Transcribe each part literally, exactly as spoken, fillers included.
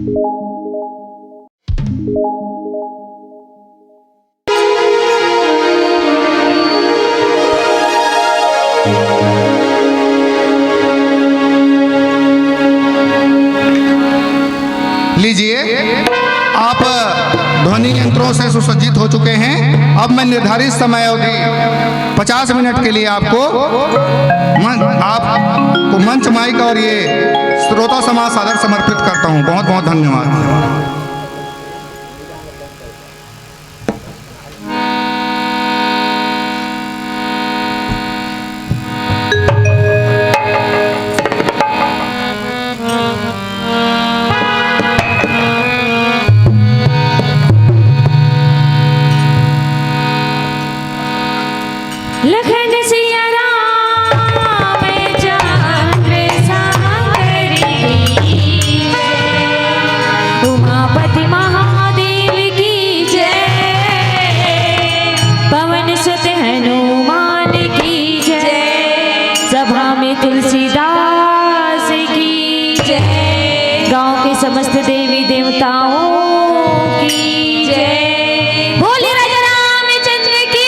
लीजिए, आप ध्वनि यंत्रों से सुसज्जित हो चुके हैं। अब मैं निर्धारित समय अवधि पचास मिनट के लिए आपको मन-, आपको मंच माइक और ये श्रोता समाज सादर समर्पित करता हूँ। बहुत बहुत धन्यवाद। लखन सिया राम चंद्र सागर की जय, उमापति महादेव की जय, पवन सुत हनुमान की जय, सभा में तुलसीदास की जय, गांव के समस्त देवी देवताओं की जय। बोले राजा रामचंद्र की।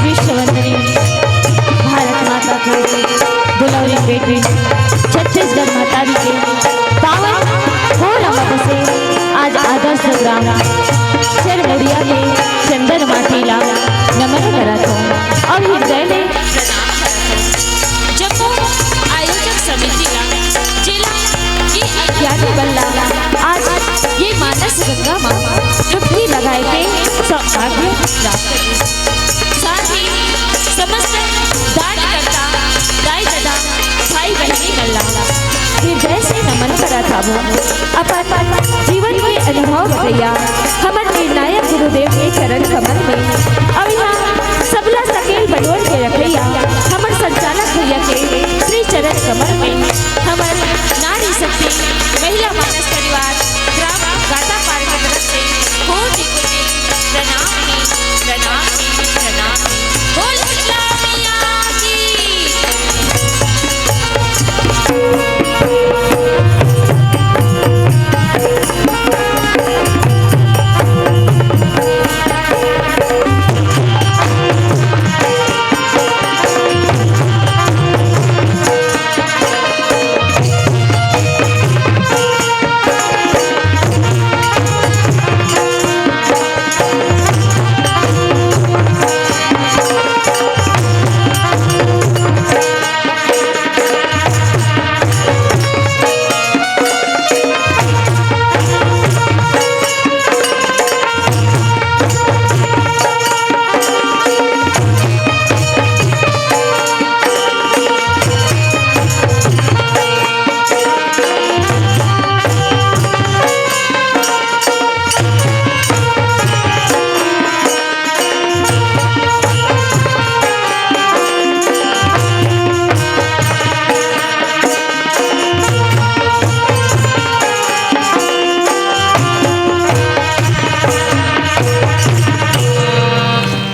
विश्व वंदनी भारत माता के दुलौरी बेटी, छत्तीसगढ़ महतारी के पावन गोर अमृत से आज आदर्श ग्राम चरमुड़िया के चंदन माटी ला नमन करत हूँ और हृदय में प्रणाम करत हूँ। जम्मो आयोजक समिति ला, जेला ये अज्ञानी बल्ला आज ये मानस गंगा मा डुबकी लगाए के सौभाग्य प्राप्त होइस। साथ ही समस्त दानकर्ता, दाई ददा, भाई बहिनी मन ला हृदय से नमन करत हावों। अपन जीवन के अनुभव बतैया हमर निर्णायक गुरुदेव के चरण कमल में, अउ इहाँ सबला सकेल बटोर के रखैया हमर हमर में हमर नारी शक्ति महिला मानस परिवार ग्राम गातापार के तरफ से कोटि कोटि प्रणाम हे, प्रणाम हे, प्रणाम हे। बोल शीतला मैया की।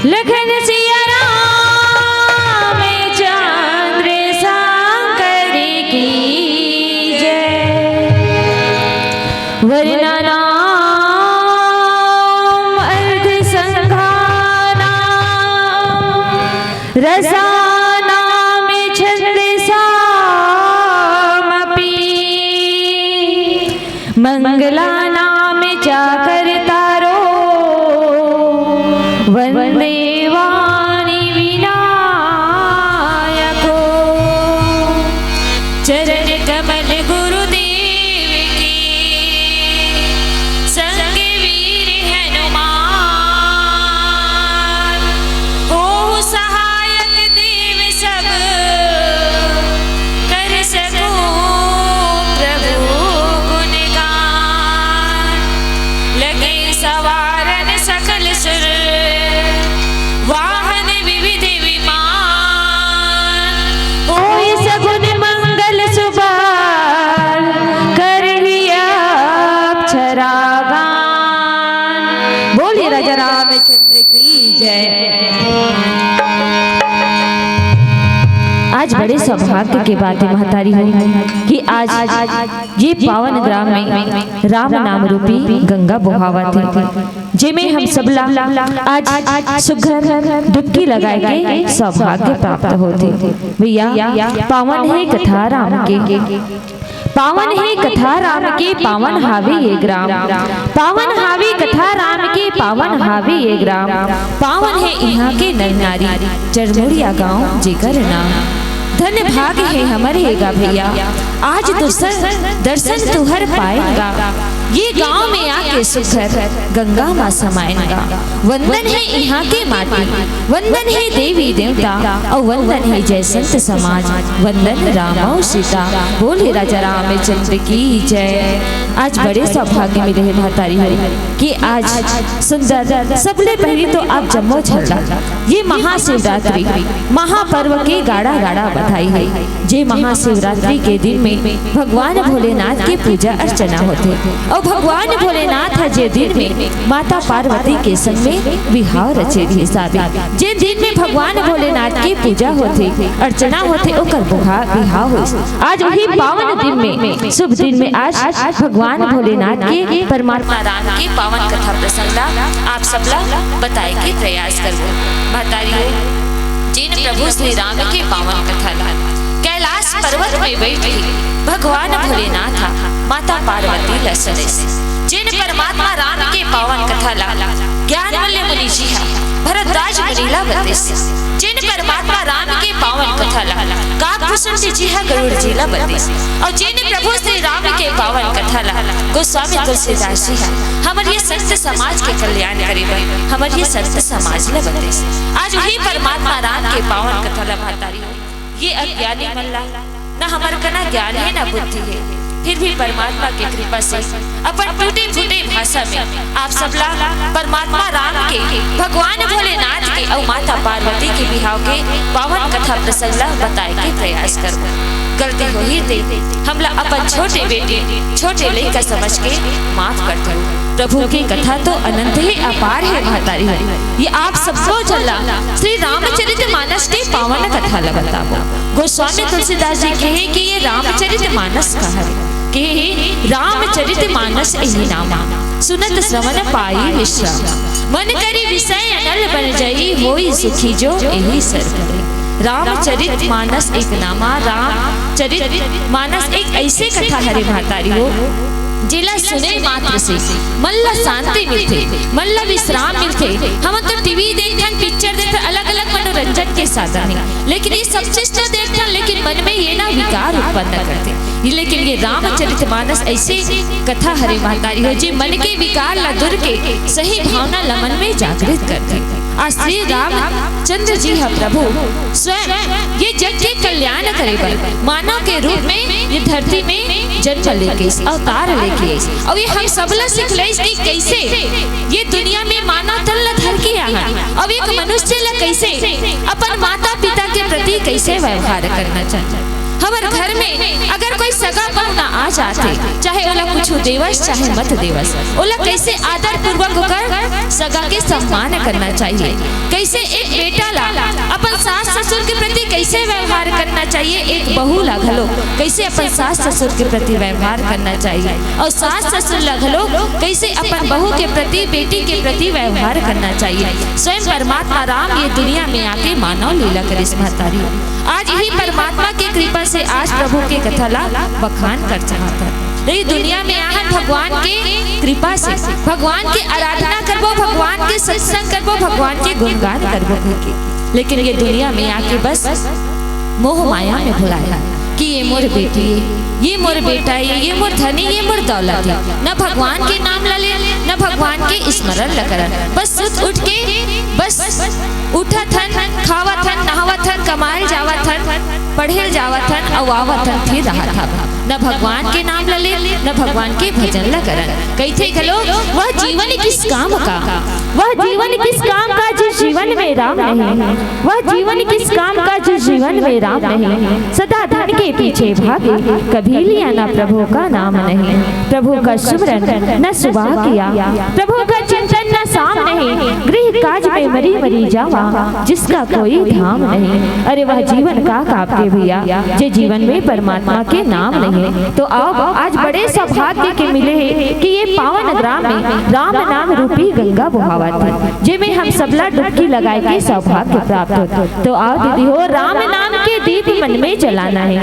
लखन सिया राम चंद्र शंकर की जय। वर्णानाम अर्ध संघानाम रसानाम छंदसामपि। मंगलानाम च कर्तारो वंदे वाणी विनायको। चरण कमल गुरुदेव की, संग वीर हनुमान। होहु सहायक देव सब, कर सकूं प्रभु गुणगान। लगे सवारन सकल सुर, वाहन विविध विमान। होई सगुन मंगल सुबह, करही अक्षरा गान। बोलिए राजा रामचंद्र की जय। आज बड़े सौभाग्य के बात हे महतारी हो कि आज ये पावन ग्राम में राम नाम रूपी गंगा बोहावत हे, जेमे हम सबला आज सुघर डुबकी लगाए के सौभाग्य प्राप्त होथे। भैया, पावन हे कथा राम के, पावन हे कथा राम के, पावन हावे ये ग्राम। पावन हावे कथा राम के, पावन हावे ये ग्राम। पावन हे इहाँ के नर नारी, चरमुड़िया गाँव जेकर नाम। धन भाग हे हमर हे गा भैया, आज दर्शन, दर्शन तुहर पाएन गा। ये गाँव में आके सुघर गंगा माँ समाएन गा। वंदन हे इहाँ के माटी, वंदन हे देवी देवता, अउ वंदन हे जय संत समाज, वंदन राम अउ सीता। बोले राजा रामचंद्र की जय। आज बड़े सौभाग्य मिले हे महतारी हो कि आज सुंदर, सबले पहली तो आप जम्मो झन ला ये महाशिवरात्रि महापर्व के गाड़ा गाड़ा बधाई हे। जे महाशिवरात्रि के दिन में भगवान भोलेनाथ के पूजा अर्चना होथे अउ भगवान भोलेनाथ ह जे दिन में माता पार्वती के संग में बिहाव रचे रिहिस हावे, जे दिन में भगवान भोलेनाथ के पूजा होथे, अर्चना होथे, ओकर बोहा-, बिहाव होइस। आज वही पावन दिन में, शुभ दिन में आज भगवान भोलेनाथ के, परमात्मा राम के पावन कथा प्रसंग ला आप सबला बताए के प्रयास करबो। महतारी हो, जिन प्रभु श्री राम के पावन कथा ला कैलाश पर्वत में बैठ के भगवान भोलेनाथ ह माता पार्वती ल सनेस। जिन परमात्मा राम के पावन कथा ला ज्ञानवल्लभ मुनि जी ह भरद्वाज मुनि ला बतेस। जिन परमात्मा राम के पावन कथा ला काकभूषुंड जी ह गरुड़ जी ला बतेस। अउ जिन प्रभु श्री राम के पावन कथा ला गोस्वामी तुलसीदास जी ह हमर ये संत समाज के कल्याण करे बर हमर ये संत समाज ला बतेस। आज वही परमात्मा राम के पावन कथा ला महतारी हो, ये अज्ञानी मन ला, ना हमर कना ज्ञान हे, ना बुद्धि हे, फिर भी परमात्मा के कृपा से अपन टूटे फूटे भाषा में आप सबला परमात्मा राम के, भगवान भोलेनाथ के अउ माता पार्वती के बिहाव के पावन कथा प्रसंग ला बताए के प्रयास करबो। गलती होही ते हमला अपन छोटे बेटी, छोटे लइका समझ के माफ कर दो। प्रभु के कथा तो अनंत हे, अपार हे महतारी हो। ये आप सबो झन ला श्री रामचरित मानस के पावन कथा ला बताबो। गोस्वामी तुलसीदास जी कहे कि ये रामचरित मानस का हरे, कहे, "रामचरित मानस एही नामा, सुनत श्रवण पाई विश्राम। मन करी विषय अनल बन जाई, होई सुखी जो एही सर परे।" रामचरित मानस एक नामा, रामचरित मानस एक ऐसे कथा हरे महतारी हो, जेला सुने मात्र से मन ला शांति मिलथे, मन ला विश्राम मिलथे। हमन तो टीवी देखथन, पिक्चर देखथन, अलग-अलग मनोरंजन के साधन हे, लेकिन ये सब चीज तो देखथन, लेकिन मन में ये ना विकार उत्पन्न करथे। ये, लेकिन ये रामचरित मानस ऐसे कथा हरे महतारी हो, जे मन के विकार ला दूर के सही भावना ला मन में जागृत करथे। आज श्री रामचंद्र जी ह प्रभु स्वयं ये जग के कल्याण करे बर, मानव के रूप में ये धरती में जन्म लेके आइस, अवतार लेके आइस। अउ ये हम सब ला सिखलाइस कि कैसे ये दुनिया में मानव तन ला धर के आहन, अउ एक मनुष्य ला कैसे अपन माता पिता के प्रति कैसे व्यवहार करना चाहिए। हमर घर में अगर कोई सगा पहुना आ जाथे, चाहे ओला कुछु देवस, चाहे मत देवस, ओला कैसे आदर पूर्वक ओकर सगा के सम्मान करना चाहिए, कैसे एक बेटा ला अपन सास ससुर के प्रति कैसे व्यवहार करना चाहिए, एक बहू ला घलो कैसे अपन सास ससुर के प्रति व्यवहार करना चाहिए, अउ सास ससुर ला घलो कैसे अपन बहू के प्रति, बेटी के प्रति व्यवहार करना चाहिए। स्वयं परमात्मा राम ये दुनिया में आके मानव लीला करिस महतारी। आज इही परमात्मा के कृपा से आज प्रभु के कथा ला बखान कर चाहत हन। ये दुनिया में आहन भगवान के कृपा से, भगवान के आराधना करबो, भगवान के सत्संग करबो, भगवान के गुणगान करबो कहिके। लेकिन ये दुनिया में आके बस मोह माया में भुलाए हे कि ये मोर बेटी हे, ये मोर बेटा हे, ये मोर धन हे, ये मोर दौलत हे। न भगवान के नाम ला ले, न भगवान के स्मरण ला करन। बस सुत उठ के बस उठत हन, खावत हन, नहावत हन, कमाए ल जावत हन, पढ़े ल जावत हन, अउ आवत हन, फिर रहत हन। न भगवान के नाम ल ले, न भगवान के भजन ल करन। कहिथे घलो, "वह जीवन किस काम का, वह जीवन किस काम का जिस जीवन में राम नहीं, वह जीवन किस काम का जिस जीवन में राम नहीं, सदा धन के पीछे भागे, कभी लिया ना प्रभु का नाम नहीं।" प्रभु का सुमरन न सुबह किया, प्रभु का चिंतन न शाम नहीं, गृह काज में मरी मरी जावा, जिसका कोई धाम नहीं। अरे वह जीवन का काम के भैया, जे जीवन में परमात्मा के नाम नहीं। तो आओ, आज बड़े सौभाग्य के मिले हे कि ये पावन ग्राम में राम नाम रूपी गंगा बोहावत हे, जेमे हम सबला डुबकी लगाए के सौभाग्य प्राप्त होत। तो आओ दीदी हो, राम नाम के दीप मन में जलाना हे।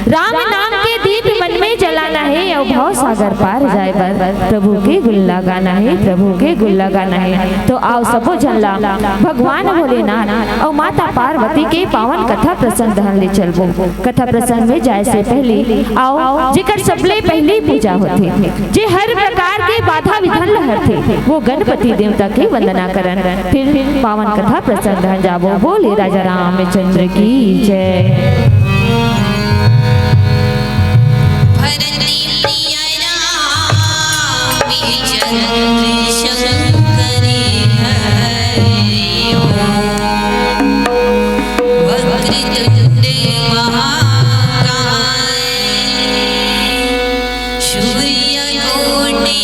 राम नाम के दीप मन में जलाना हे, अउ भव सागर पार जाए बर प्रभु के गुण ला गाना हे, प्रभु के गुण ला गाना हे। तो आओ सबो झन ला भगवान भोलेनाथ अउ माता पार्वती के पावन कथा प्रसंग डहन ले चलबो। कथा प्रसंग में जाए से पहली आओ, जेकर सबले पहली पूजा होथे, जे हर प्रकार के बाधा विघन ल हरथे, वो गणपति देवता के वंदना करन। फिर पावन कथा प्रसंग डहन जाबो। बोले राजा रामचंद्र की जय। भरत प्रिय राम चंद्र शंकर हरि ओम। वक्रतुंड महाकाय सूर्यकोटि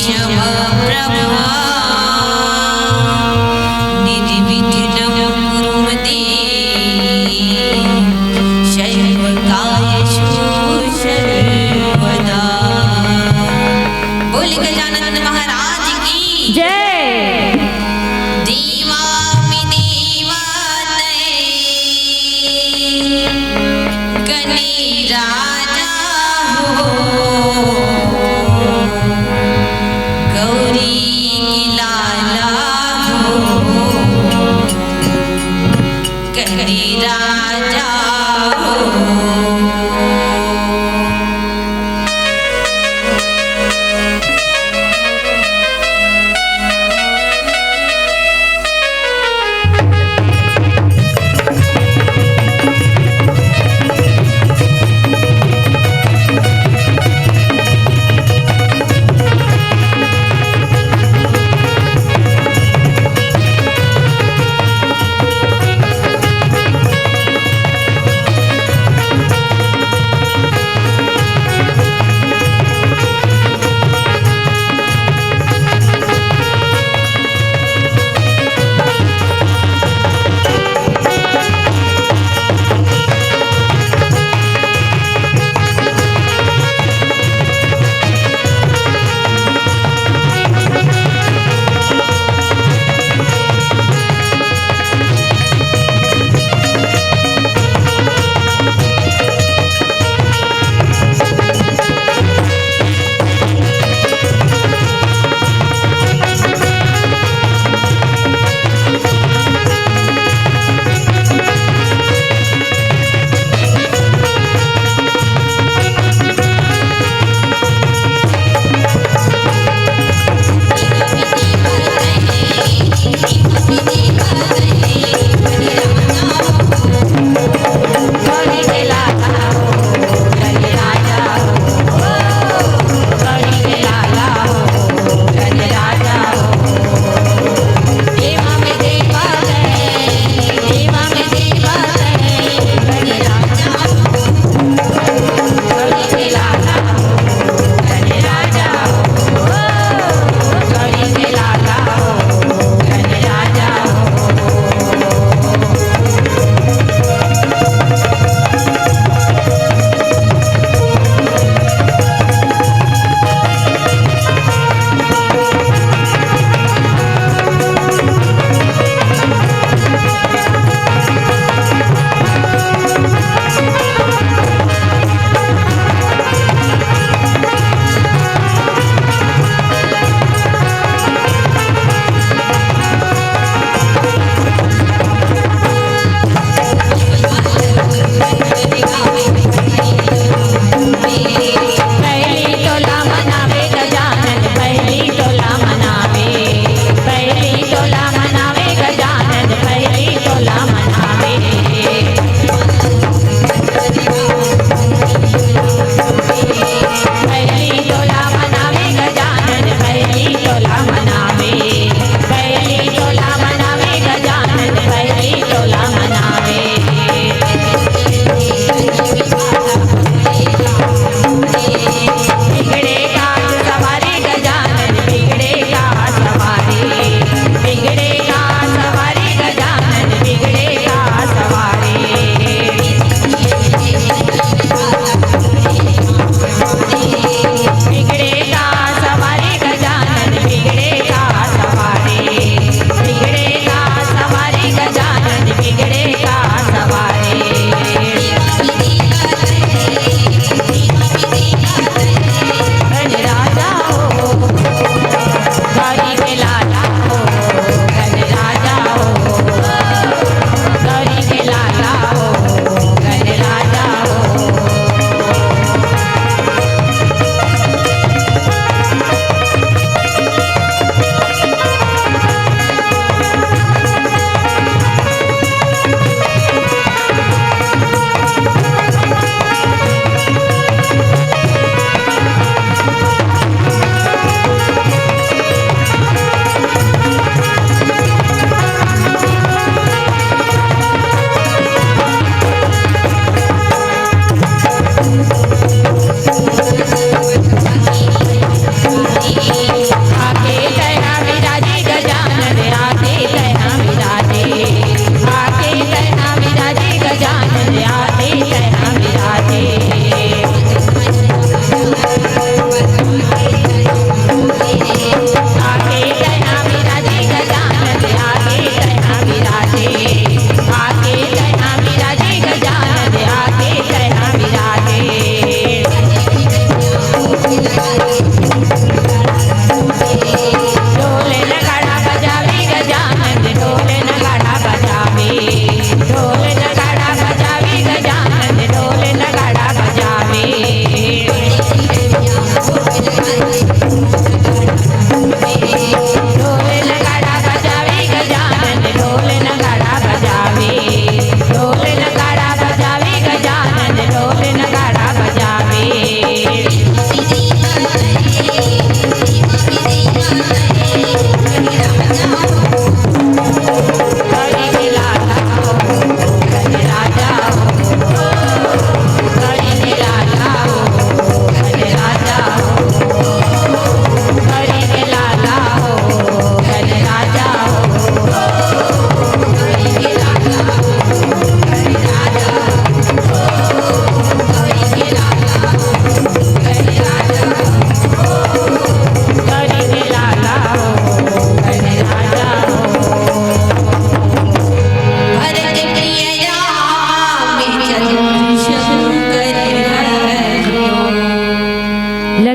समप्रभा। निर्विघ्नं कुरु मे देव सर्वकार्येषु सर्वदा। बोल गजानन महाराज की जय। देवामि देवा तैं गणि राजा हो, गौरी के लाला हो, गणि राजा हो।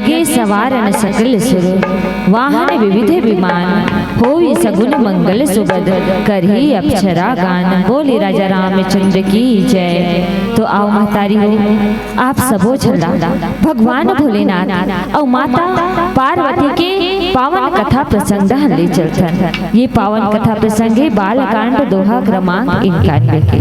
लगे सवार अन सकल सुर, वाहन विविध विमान, होई सगुन मंगल सुबद, करही अप्सरा गान। बोले राजा रामचंद्र की जय। तो आओ महतारी हो, आप सबो झन ला भगवान भोलेनाथ अउ माता पार्वती के पावन कथा प्रसंग डहर ले चलथन। ये पावन कथा प्रसंग हे बालकांड दोहा क्रमांक इक्यानवे के,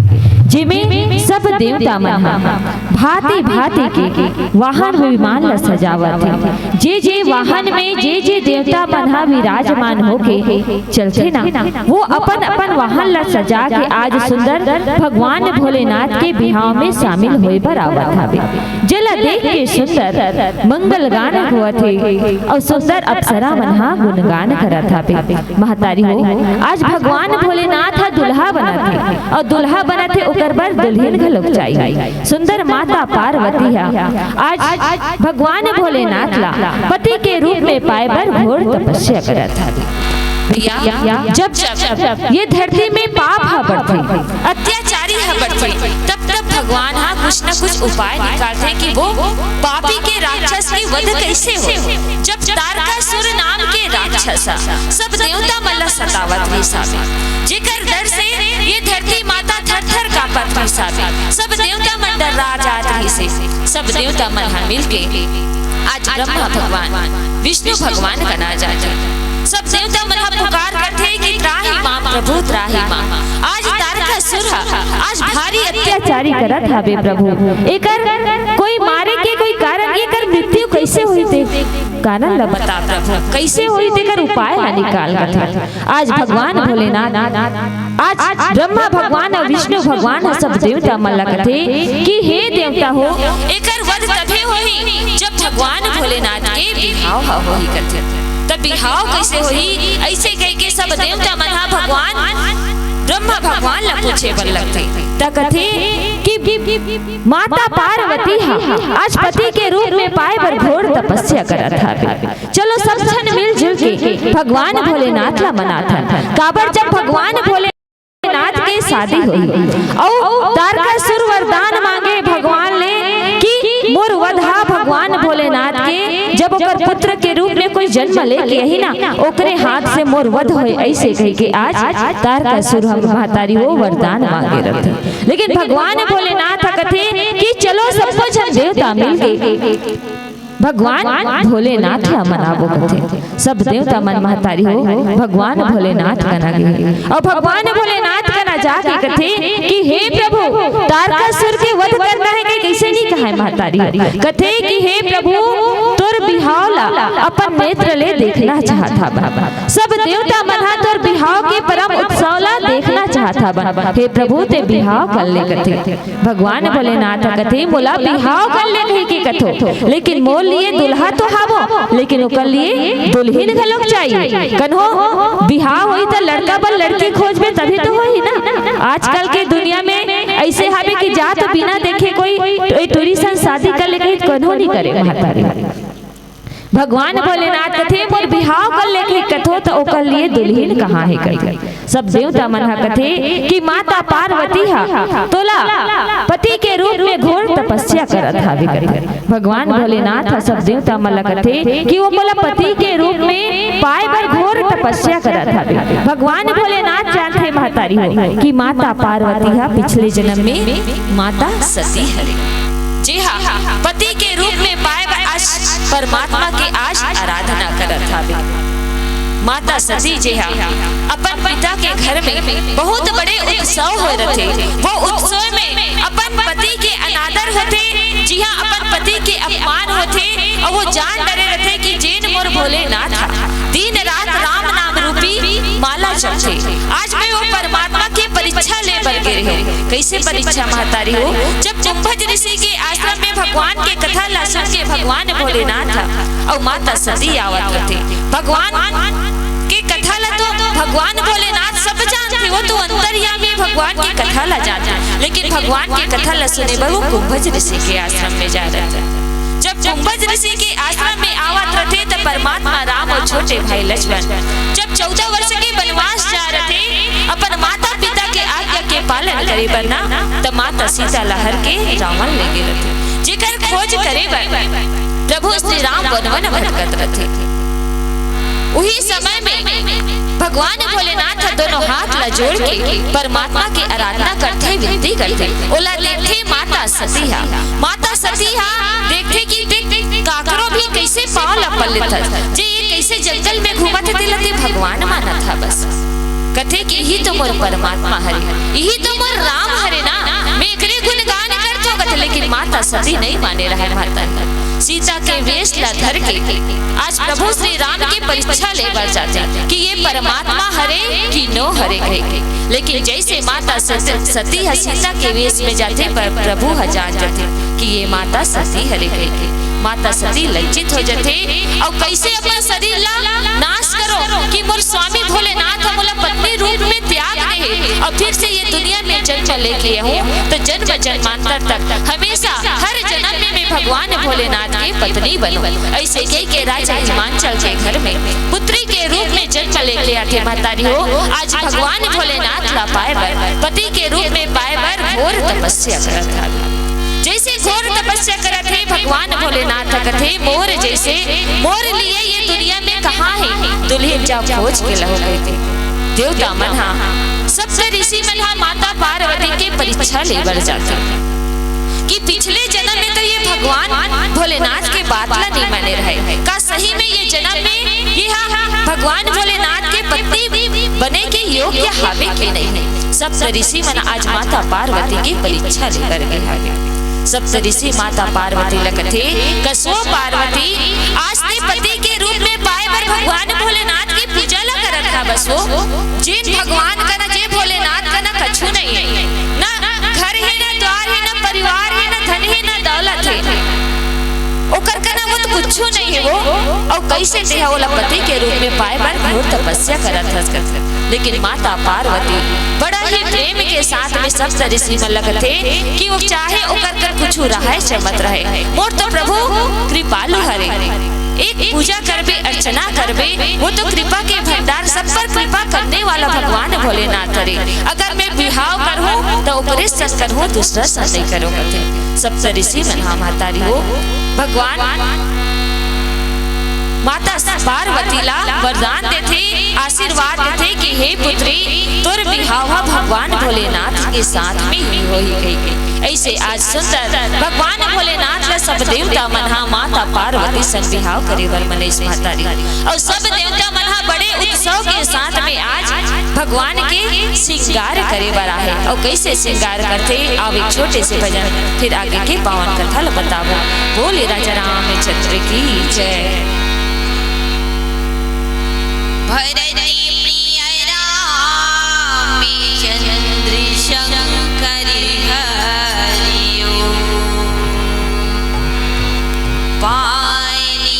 जेमे सब देवता मन ह भांति भांति के वाहन विमान ला सजावत हे। जे जे वाहन में जे जे देवता मन ह विराजमान होके चलथे ना, वो अपन अपन वाहन ला सजा के आज सुंदर भगवान भोलेनाथ के बिहाव में शामिल होए बर आवत हवे, जेला देख के सुंदर मंगल गान होवत हे अउ सुंदर अप्सरा मन ह गुणगान करत हवे। महतारी हो, आज भगवान भोलेनाथ ह दुल्हा बनत हे अउ दुल्हा बनत हे, ओकर बर दुल्हिन घलोक चाहिए। सुंदर माता पार्वती ह आज भगवान भोलेनाथ ला पति के रूप में पाए बर घोर तपस्या करत हवे। भैया, जब जब ये धरती में पाप ह बढ़थे, अत्याचारी ह बढ़थे, तब तब भगवान ह कुछ न कुछ उपाय निकालथे कि वो पापी के राक्षस के वध कैसे हो। जब तारकासुर नाम के राक्षस ह सब देवता मन ला सतावत रिहिस हवे, जेकर डर से ये धरती माता थर थर कांपत रिहिस हवे, सब देवता मन डर्रा जात रिहिस हे। सब देवता मन ह मिलके आज ब्रह्मा भगवान, विष्णु भगवान कना जाथे। सब देवता मन ह पुकार करथे कि त्राहि माम प्रभु, त्राहि माम। आज तारकासुर ह आज भारी अत्याचारी करत हवे प्रभु, एकर कोई मारे के कोई कारण, एकर मृत्यु कैसे होई ते कारण ल बता प्रभु, कैसे होई तेकर उपाय ला निकाल, कथे। आज भगवान भोलेनाथ, आज ब्रह्मा भगवान अउ विष्णु भगवान ह सब देवता मन ला कथे कि हे देवता हो, एकर वध तभे होही जब भगवान भोलेनाथ के बिहाव ह होही, कथे। तब बिहाव कैसे होही, ऐसे कह के सब देवता मन ह भगवान ब्रह्मा भगवान ला पूछे बर लगथे। त कथे कि माता पार्वती ह आज पति के रूप में पाए बर घोर तपस्या करत हवे। चलो सब झन मिलजुल के भगवान भोलेनाथ ला मनाथन। काबर जब भगवान भोलेनाथ के शादी होही अउ तारकासुर वरदान मांगे भगवान ले कि मोर वध हा भगवान भोलेनाथ के, जब ओकर पुत्र के रूप में कोई जन्म लेके आही ना, ओकरे हाथ से मोर वध होए, ऐसे कह के आज तारकासुर ह महतारी हो वरदान मांगे रथे। लेकिन भगवान भोलेनाथ ह कथे कि चलो सबको झन देवता मिल के भगवान भोलेनाथ ला मनाबो कथे। सब देवता मन महतारी हो भगवान भोलेनाथ कना गे हे। अउ भगवान भोलेनाथ कना जाके कथे कि हे प्रभु, तारकासुर के वध करना हे कि कैसे नहीं कहाय महतारी हो। कथे कि हे प्रभु, तोर बिहाव ला अपन नेत्र ले देखना चाहत हवन। सब देवता मन ह तोर बिहाव के परम उत्सव ला देखना चाहत हवन। हे प्रभु, ते बिहाव कर ले कथे। भगवान भोलेनाथ ह कथे, मोला बिहाव कर ले कहि के कथो, लेकिन मोर लिए दुल्हा तो हावो, लेकिन ओकर लिए दुल्हिन घलोक चाहिए। कन्हो बिहाव होई त लड़का बर लड़की खोजबे तभी तो होही ना। आजकल के दुनिया में ऐसे हावे कि जा तो बिना देखे कोई टुरी सन शादी कर ले कही कन्हो नहीं करे महतारी। भगवान भोलेनाथ कथे, मोर बिहाव कर ले कहि कथो त ओकर लिए दुल्हिन कहाँ हे कथे। सब देवता मन ह कथे कि माता पार्वती ह तोला पति के रूप में घोर तपस्या करत हावे कथे। भगवान भोलेनाथ ह सब देवता मन ल कथे कि वो मोला पति के रूप में पाए बर घोर तपस्या करत हावे। भगवान भोलेनाथ जानथे महतारी हो कि माता पार्वती ह पिछले जन्म में माता सती हरे, जे हा पति के रूप में पाए बर आज परमात्मा के आज आराधना करत हावे। माता सती जे हा अपन पिता के घर में बहुत बड़े उत्सव होए रथे, वो उत्सव में अपन पति के अनादर होथे, जिहां अपन पति के अपमान होथे, अउ वो जान डरे रथे कि जेन मोर भोलेनाथ हा दिन रात राम नाम रूपी माला जपथे। आज मैं वो परमात्मा के परीक्षा ले बर गे रहे। कैसे परीक्षा महतारी हो? जब कुंभज ऋषि के आश्रम में भगवान के कथा ला सुन के भगवान भोलेनाथ हा अउ माता सती आवत रथे। भगवान के कथा ला तो भगवान भोलेनाथ सब जानथे, वो तो अंतर्यामी भगवान के कथा ला जानथे, लेकिन भगवान के कथा ला सुने बर वो कुंभज ऋषि के आश्रम में जा रहे। जब कुंभज ऋषि के आश्रम में आवत रथे त परमात्मा राम अउ छोटे भाई लक्ष्मण जब चौदह वर्ष के वनवास जा रथे, अपन माता पिता के आज्ञा के पालन करे बर ना, त माता सीता ला हर के रावण ले गे रथे, जेकर खोज करे बर प्रभु श्री राम वन वन भटकत रथे। उही समय में भगवान भोलेनाथ ह दोनों हाथ ला जोड़ के परमात्मा के आराधना करथे, विनती करथे। ओला देखथे माता सती हा। माता सती हा देखथे कि ते काकरो भी कइसे पाँव ला पल्ले थस, जे ये कइसे जंगल में घूमत हे, तेला ते भगवान मानत हा बस। कथे कि इही तो मोर परमात्मा हरे, इही तो मोर राम हरे ना, मैं एकरे गुणगान करथों कथे, लेकिन माता सती नहीं माने रहय। माता सीता के वेश ला धर के आज प्रभु श्री राम के परीक्षा ले बर जाथे कि ये परमात्मा हरे कि नो हरे कहिके। लेकिन जइसे माता सत-, सती ह सीता के वेश में जाथे, पर प्रभु ह जान जाथे कि ये माता सती हरे कहिके। माता सती लज्जित हो जाथे अउ कइसे अपन शरीर ला नाश करो कि मोर स्वामी भोलेनाथ ह मोला पत्नी रूप में त्याग दे हे अउ फिर से ये दुनिया में जन्म लेके आहूं, तो जन्म जन्मांतर तक हमेशा हर जन्म में मैं भगवान भोलेनाथ के पत्नी बनूं। अइसे कहिके राजा हिमांचल के घर में पुत्री के रूप में जन्म लेके आथे। महतारी हो, आज भगवान भोलेनाथ ला पाए बर, पति के रूप में पाए बर घोर तपस्या करत हा। जइसे घोर तपस्या करत हे, भगवान भोलेनाथ कथे, मोर जइसे, मोर लिए ये दुनिया में कहाँ हे दुल्हिन, जा खोज के लाओ कहिथे। देवता मन हा, सप्त ऋषि मन हा माता पार्वती के परीक्षा ले बर जाथे कि पिछले जन्म में तो ये भगवान भोलेनाथ के बात ला नहीं माने रहय, का सही में ये जन्म में ये हा भगवान भोलेनाथ के पत्नी बने के योग्य हावे कि नहीं हे। सप्त ऋषि मन आज माता पार्वती के परीक्षा ले बर गे हावे। सप्त ऋषि माता पार्वती ला कथे, कसो पार्वती, आज ते पति के रूप में पाए बर भगवान भोलेनाथ के पूजा ला करत हा बस वो। जेन भगवान कना, जे भोलेनाथ कना कछु नहीं हे, ना घर हे, ना द्वार हे, ना परिवार हे, ना धन हे, ना दौलत हे, ओकर कना वो तो कुछु नहीं हे वो। अउ कइसे तेहा ओला पति के रूप में पाए बर घोर तपस्या करत हस कथे। लेकिन माता पार्वती बड़ा ही प्रेम के साथ में सप्त ऋषि मन ला कथे कि वो चाहे ओकर कर कुछु रहय चाहे मत रहय, मोर तो प्रभु कृपालु हरे। एक पूजा करबे, अर्चना करबे, वो तो कृपा के भंडार, सब पर कृपा करने वाला भगवान भोलेनाथ हरे। अगर मैं बिहाव करहूं तो ओकरे संग करहूं, दूसरा संग नहीं करूं कथे। सप्त ऋषि मन हा महतारी हो, भगवान माता पार्वती ला वरदान देथे, आशीर्वाद देथे कि हे पुत्री, तोर बिहाव हा भगवान भोलेनाथ के साथ में ही होही कहिके। अइसे आज सुंदर भगवान भोलेनाथ ला सब देवता मन हा माता पार्वती संग बिहाव करे बर मनेस महतारी, अउ सब देवता मन हा बड़े उत्सव के साथ में आज भगवान के श्रृंगार करे बर आहे। अउ कइसे श्रृंगार करथे, आव एक छोटे से भजन, फिर आगे के पावन कथा ल बताबो। बोले राजा रामचंद्र की जय। भरत प्रिय रामचंद्र शंकर हरिओ। पानी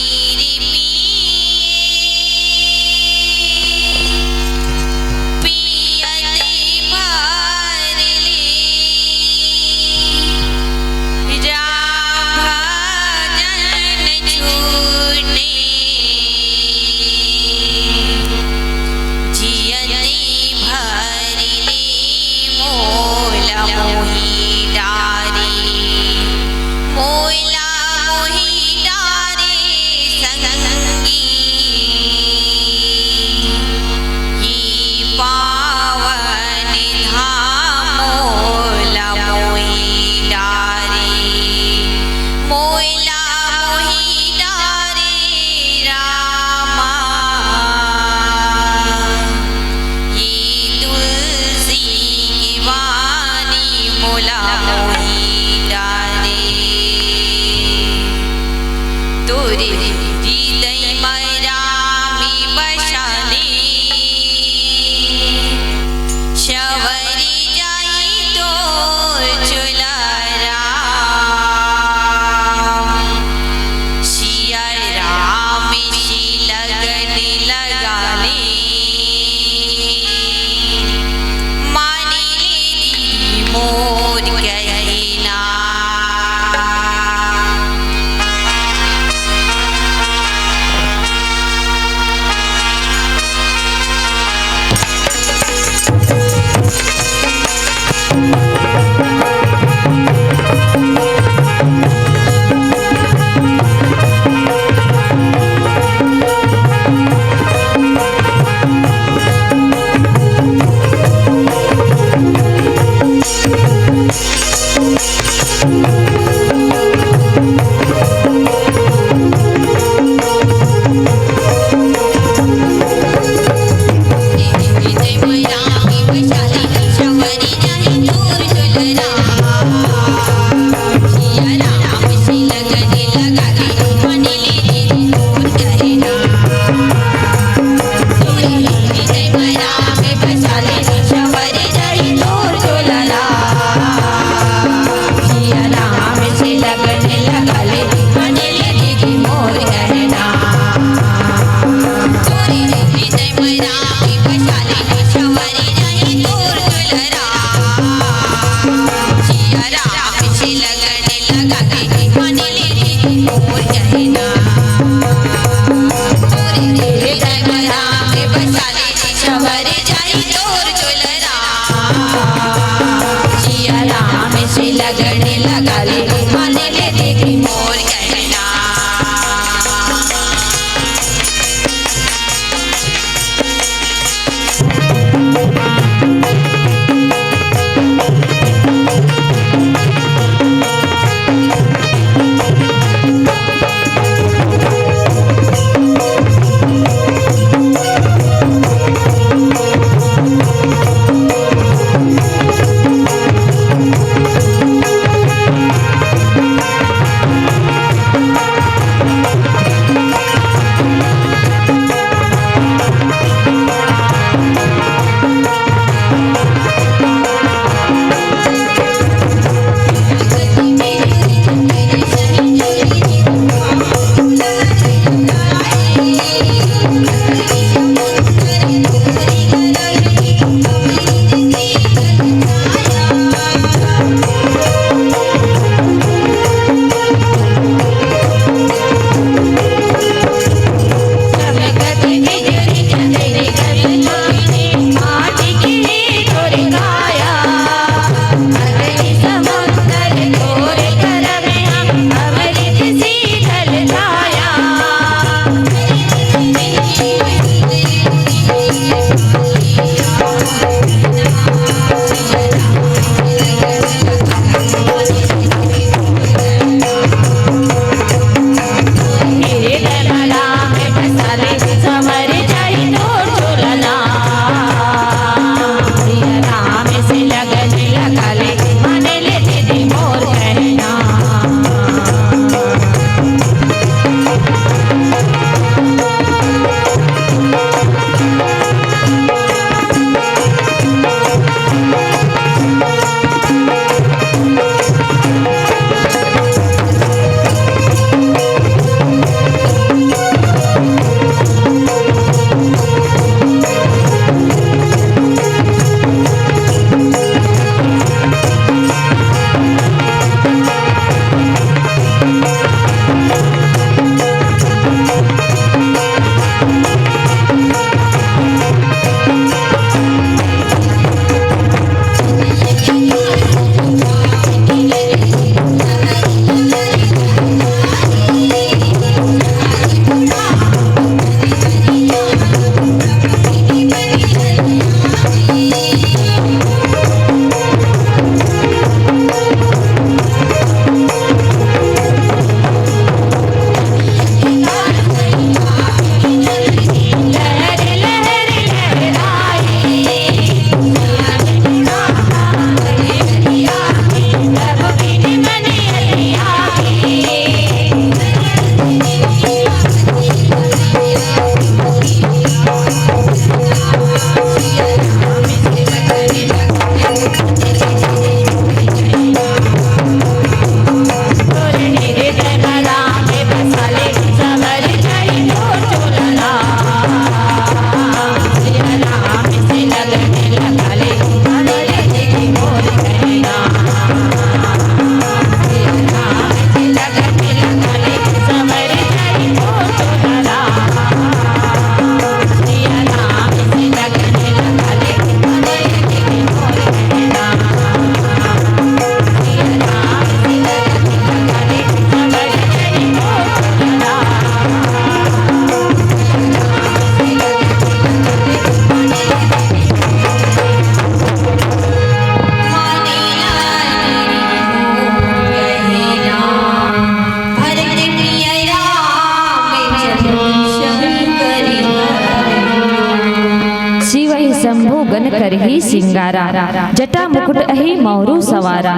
रही सिंगारा, जटा मुकुट अही मौरू सवारा,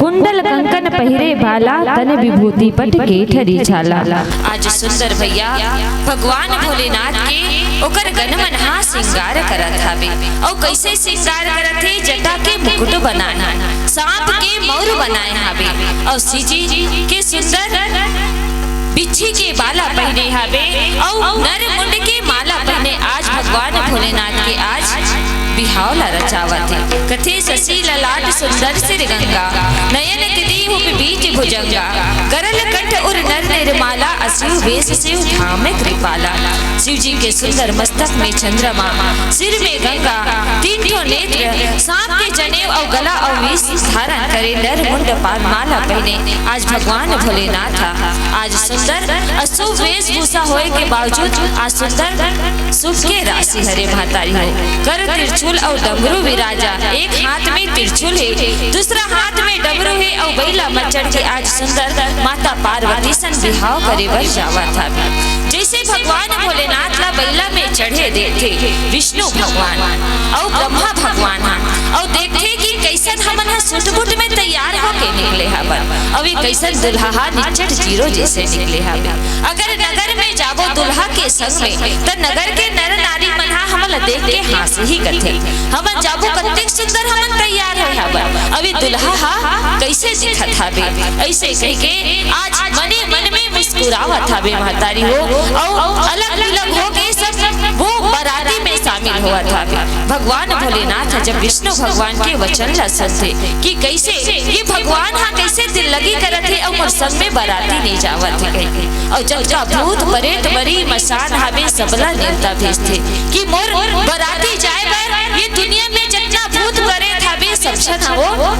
कुंडल कंकन पहिरे बाला, तन विभूति पट के ठरी छाला। आज सुंदर भैया भगवान भोलेनाथ के ओकर गनमन हा सिंगार करत हावे। अउ कइसे सिंगार करत हे? जटा के मुकुट बनाए हे, सांप के मौर बनाए हावे, अउ सिजी के सुंदर बिच्छी के बाला पहिने हावे, अउ नर मुंड के माला पहिने। आज भगवान भोलेनाथ के आज बिहाव ला रचावत हे। कथे, "शशि ललाट सुंदर सिर गंगा, नयन त्रिभुवन बीच भुजंगा, करल कंठ उर नर निर्माला, असु वेश शिव धाम कृपाला।" शिव जी के सुंदर मस्तक में चंद्रमा, सिर में गंगा, तीन ठो नेत्र, सांप के जनेऊ अउ गला अउ विष धारण करे, नर मुंड पार माला पहिने। आज भगवान भोलेनाथ हा आज सुंदर अशुभ वेशभूषा होए के बावजूद आज सुंदर शुभ के राशि हरे महतारी हो। कर त्रिशूल अउ डमरू विराजा, एक हाथ में त्रिशूल हे, दूसरा हाथ में डमरू हे अउ बइला म चढ़ के आज सुंदर माता पार्वती सन बिहाव करे बर जावत हावे। जइसे भगवान भोलेनाथ ला बइला में चढ़े देखथे विष्णु भगवान अउ ब्रह्मा भगवान हा, अउ देखथे कि कइसन हमन ह सूट बूट में तैयार होके निकले हवन, अउ ये कइसन दुल्हा हा निचट जीरो जइसे निकले हवे। अगर नगर में जाबो दुल्हा के संग में, त नगर के नर नारी मन हा हमन ला देख के हाँसही कथे। हमन जाबो, कतेक सुंदर हमन तैयार होए हवन, अउ ये दुल्हा हा कइसे दिखत हावे, अइसे कहिके आज मने मन में मुस्कुरावत हावे महतारी हो, अउ अलग बिलग होके सब वो बराती में शामिल होवत हावे। भगवान भोलेनाथ जब विष्णु भगवान के वचन ला सुनथे कि कइसे ये भगवान हा कइसे दिल लगी करत हे अउ मोर संग में बराती नइ जावत हे कहिके, अउ जतका भूत परेत मरी मसान हावे सबला नेवता भेजथे कि मोर बराती जाए बर, ये दुनिया में जतना भूत परेत हावे सब झन हा वो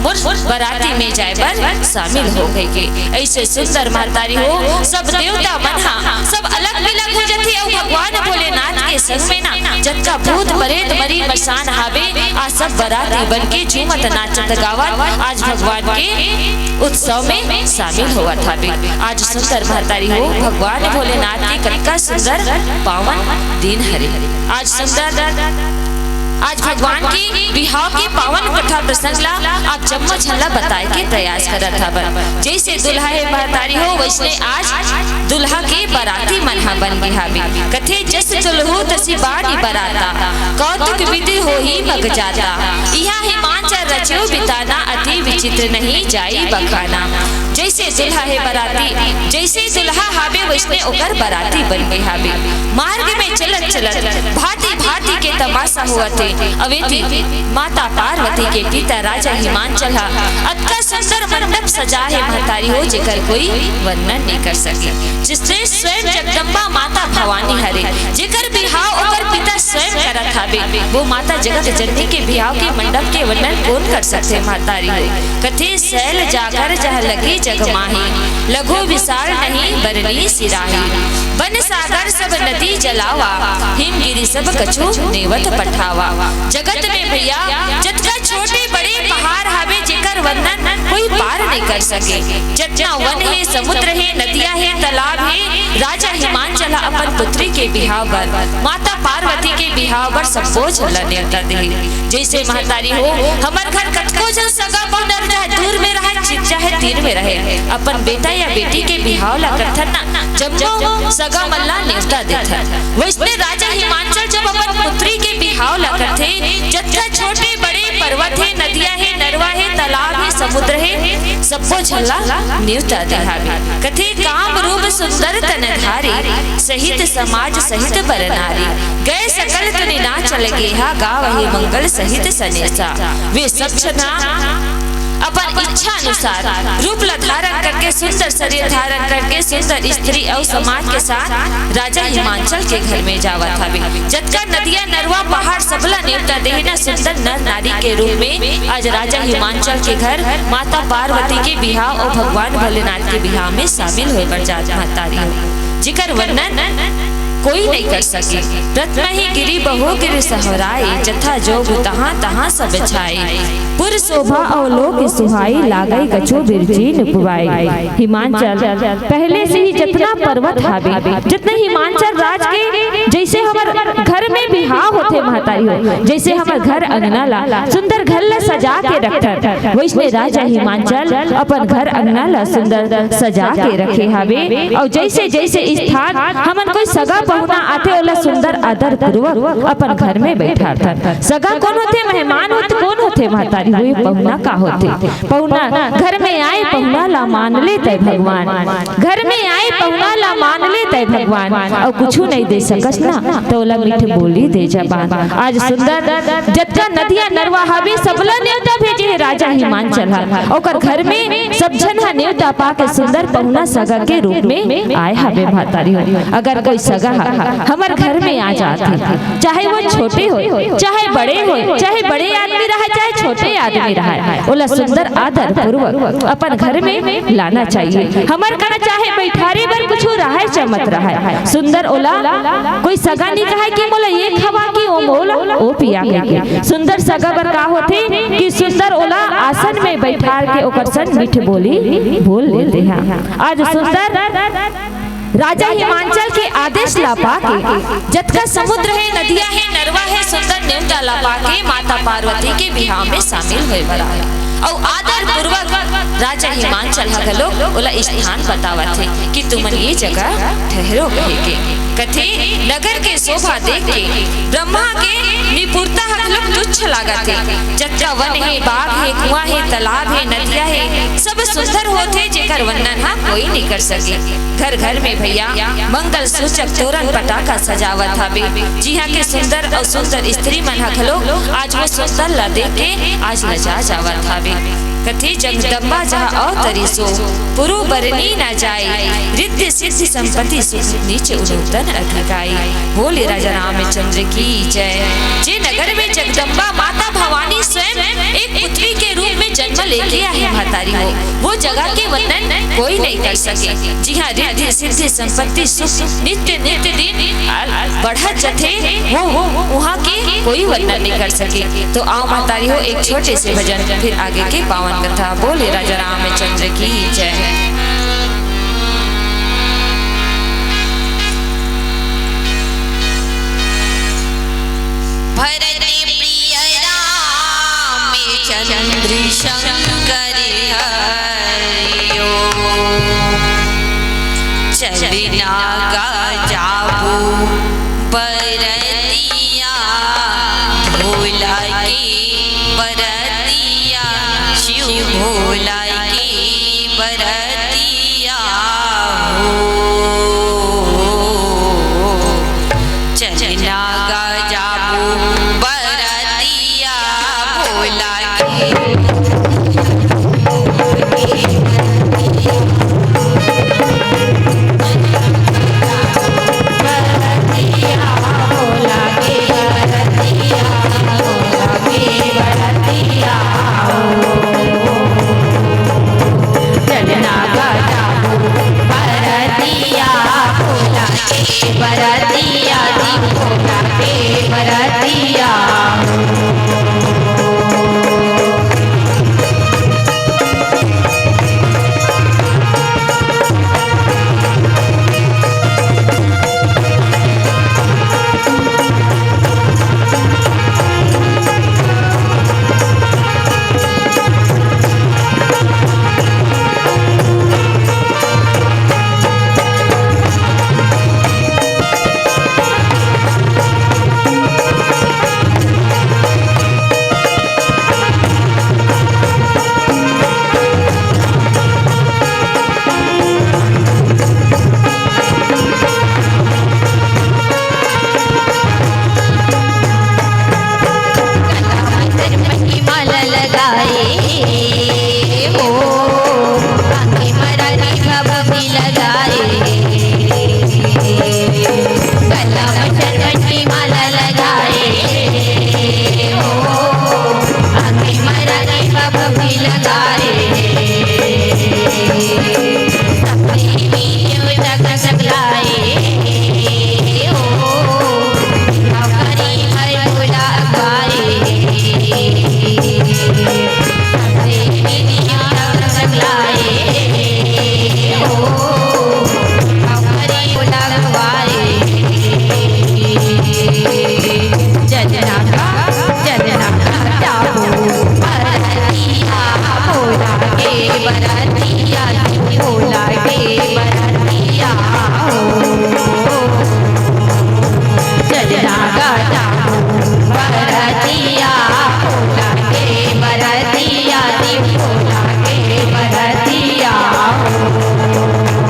मोर बराती में जाए बर शामिल हो कहिके। अइसे सुंदर महतारी हो, सब देवता मन हा सब अलग बिलग हो जथे अउ भगवान भोलेनाथ के संग में ना जतका भूत परेत मरी मसान हावे, आ सब बराती बन के झूमत नाचत गावत आज भगवान के उत्सव में शामिल होवत हावे। आज सुंदर महतारी हो, भगवान भोलेनाथ के कतका सुंदर पावन दिन हरे। आज सुंदर आज भगवान के बिहाव के पावन कथा प्रसंग ला आप जम्मो झन ला बताए के प्रयास करत हवन। जइसे दुल्हा हे महतारी हो, वइसने आज दुल्हा के बराती मन हा बन गे हावे। कथे, "जस दुल्हो तसी बानी बराता, कौतुक विधि होही मग जाता। इहाँ हिमाचल रच्यो बिताना, अति विचित्र नहीं जाई बखाना।" जइसे दुल्हा हे बराती, जइसे दुल्हा हावे, वइसने ओकर बराती बन गे हावे। मार्ग में चलत चलत भांति भांति के तमाशा होवत हे। अवेती माता पार्वती के पिता राजा हिमांचल हा अतका सुंदर मंडप सजा हे महतारी हो, जेकर कोई वर्णन नइ कर सके। जिसने स्वयं जगदम्बा माता भवानी हरे, जेकर बिहाव ओकर पिता स्वयं करत हावे, वो माता जगत जननी के बिहाव के मंडप के वर्णन कोन कर सकथे महतारी हो। कथे, "सैल जागर जह लगे जग माही, लघु विशाल नहीं बरनी सिराही। वन सागर सब नदी जलावा, हिम गिरि सब कछु नेवत पठावा।" जगत में भैया जतका छोटे बड़े पहाड़ हावे, जेकर वर्णन कोई पार नइ कर सके। जतना वन हे, समुद्र हे, नदिया हे, तालाब हे, राजा हिमांचल हा अपन पुत्री के बिहाव बर, माता पार्वती के बिहाव बर सब्बो झन ला नेवता देहे। जइसे महतारी हो, हमर घर कतको झन सगा पहुना रहे, चाहे दूर में रहे, चि-, चाहे तीर में रहे, अपन बेटा या बेटी के बिहाव ला करथन ना, जम्मो सगा मन ला नेवता देथन। वइसने राजा हिमांचल जब अपन पुत्री के बिहाव ला करथे, जतका छोटे बड़े पर्वत हे, नदिया हे, नरवा हे, तालाब हे, समुद्र हे, सब्बो झन ला नेवता दे हावे। कथे, "काम रूप सुंदर तन धारी, सहित समाज सहित बर नारी। गए सकल तुनि नाचल गेहा, गावहि मंगल सहित सनेसा।" वे सब झन हा अपन इच्छा अनुसार रूप ला धारण करके, सुंदर शरीर धारण करके, सुंदर स्त्री अउ समाज के साथ राजा हिमांचल के घर में जावत हावे। जतका नदिया, नरवा, पहाड़ सबला नेवता देहे ना, सुंदर नर नारी के रूप में आज राजा हिमांचल के घर माता पार्वती के बिहाव अउ भगवान भोलेनाथ के बिहाव में शामिल होए बर जात महतारी हो, जेकर वर्णन कोई नइ कर सके। रत म ही गिरी बहो गिर सहराय, जथा जोग तहाँ तहाँ सब छाय। पुर शोभा अउ लोक सुहाई, लागइ कछु बिरचि न पुवाय। हिमांचल पहले से ही जतना पर्वत हावे, जतना हिमांचल राज के, जइसे हमर घर में बिहाव होथे महतारी हो, जइसे हमर घर अंगना ला सुंदर घर ला सजा के रखथन, वइसने राजा हिमांचल अपन घर अंगना ला सुंदर सजा के रखे हावे। अउ जइसे जइसे स्थान हमन कोई सगा पहुना आथे, ओला सुंदर आदर पूर्वक अपन घर में बैठारथन। सगा कोन होथे? मेहमान होत कोन होथे महतारी हो? ये पहुना का होथे? पहुना घर में आए, पहुना ला मान ले तय भगवान। घर में आए, पहुना ला मान ले तय भगवान। अउ कुछु नइ दे सकस ना, त ओला मीठ बोली दे जबान। आज सुंदर जतका नदिया नरवा हावे, सबला नेवता भेजे हे राजा हिमांचल ह। ओकर घर में सब झन ह नेवता पाके सुंदर पहुना सगा के रूप में आए हावे महतारी हो। अगर कोई सगा ह हमर घर में आ जात हे, चाहे वो छोटे होय, चाहे बड़े होय, चाहे बड़े आदमी रहय, चाहे छोटे आदमी रहय, ओला सुंदर आदर पूर्वक अपन घर में लाना चाहिए। हमर करा चाहे बैठारे बर कुछु रहय, चमत रहय, सुंदर ओला कोई सगा नइ कहय कि मोला ये खवा कि ओ मोला ओ पिया कहिके। सुंदर सगा बर का होथे कि सुंदर ओला आसन में बैठार के ओकर संग मीठ बोली बोल लेथे। आज सुंदर राजा हिमांचल के आदेश ला पाके जतका समुद्र हे, नदिया हे, नरवा हे, सुंदर नेवता ला पाके माता पार्वती के बिहाव में शामिल होय बर आय। अउ आदर पूर्वक राजा हिमांचल ह घलोक ओला स्थान बतावत हे कि तुमन ये जगह ठहरो कहिके। कथे, नगर के शोभा देख के ब्रह्मा के निपुरता ह घलोक तुच्छ लागत हे। जतका वन हे, बाग हे, कुआं हे, तालाब हे, नदिया हे, सब सुंदर होथे, जेकर वर्णन ह कोई नइ कर सके। घर घर में भैया मंगल सूचक तोरण पटाखा सजावत हावे। जिहां के सुंदर अउ सुंदर स्त्री मन ह घलोक आज वो सुंदर ला देख के आज लजा जावत हावे। कथे, जगदम्बा जहाँ अवतरी सो, पुरु बरनी न जाय, रिद्धि सिद्धि संपत्ति सुख नीच उनु तन अधिकाय। बोले राजा रामचंद्र की जय। जे नगर में जगदम्बा माता भवानी स्वयं एक पुत्री के रूप में जन्म लेके आहे महतारी हो, वो जगह के वर्णन कोई नइ कर सके। जिहां रिद्धि सिद्धि संपत्ति सुख नित्य नित्य दिन बढ़त जथे, वो, वो उहां के कोई वर्णन नइ कर सके। तो आओ महतारी हो, एक छोटे से भजन, फिर आगे के पावन कथा। बोले राजा रामचंद्र की जय। भरत प्रिय रामचंद्र शंकर हरियो। चलना का जाबू बरतिया, भोला की बरतिया, शिव भोला की बरतिया हो। चलना का जाबू बरतिया, भोला की भोला के बरतिया हो, चलना गजा बरतिया, भोला के बरतिया, भोला के बरतिया हो।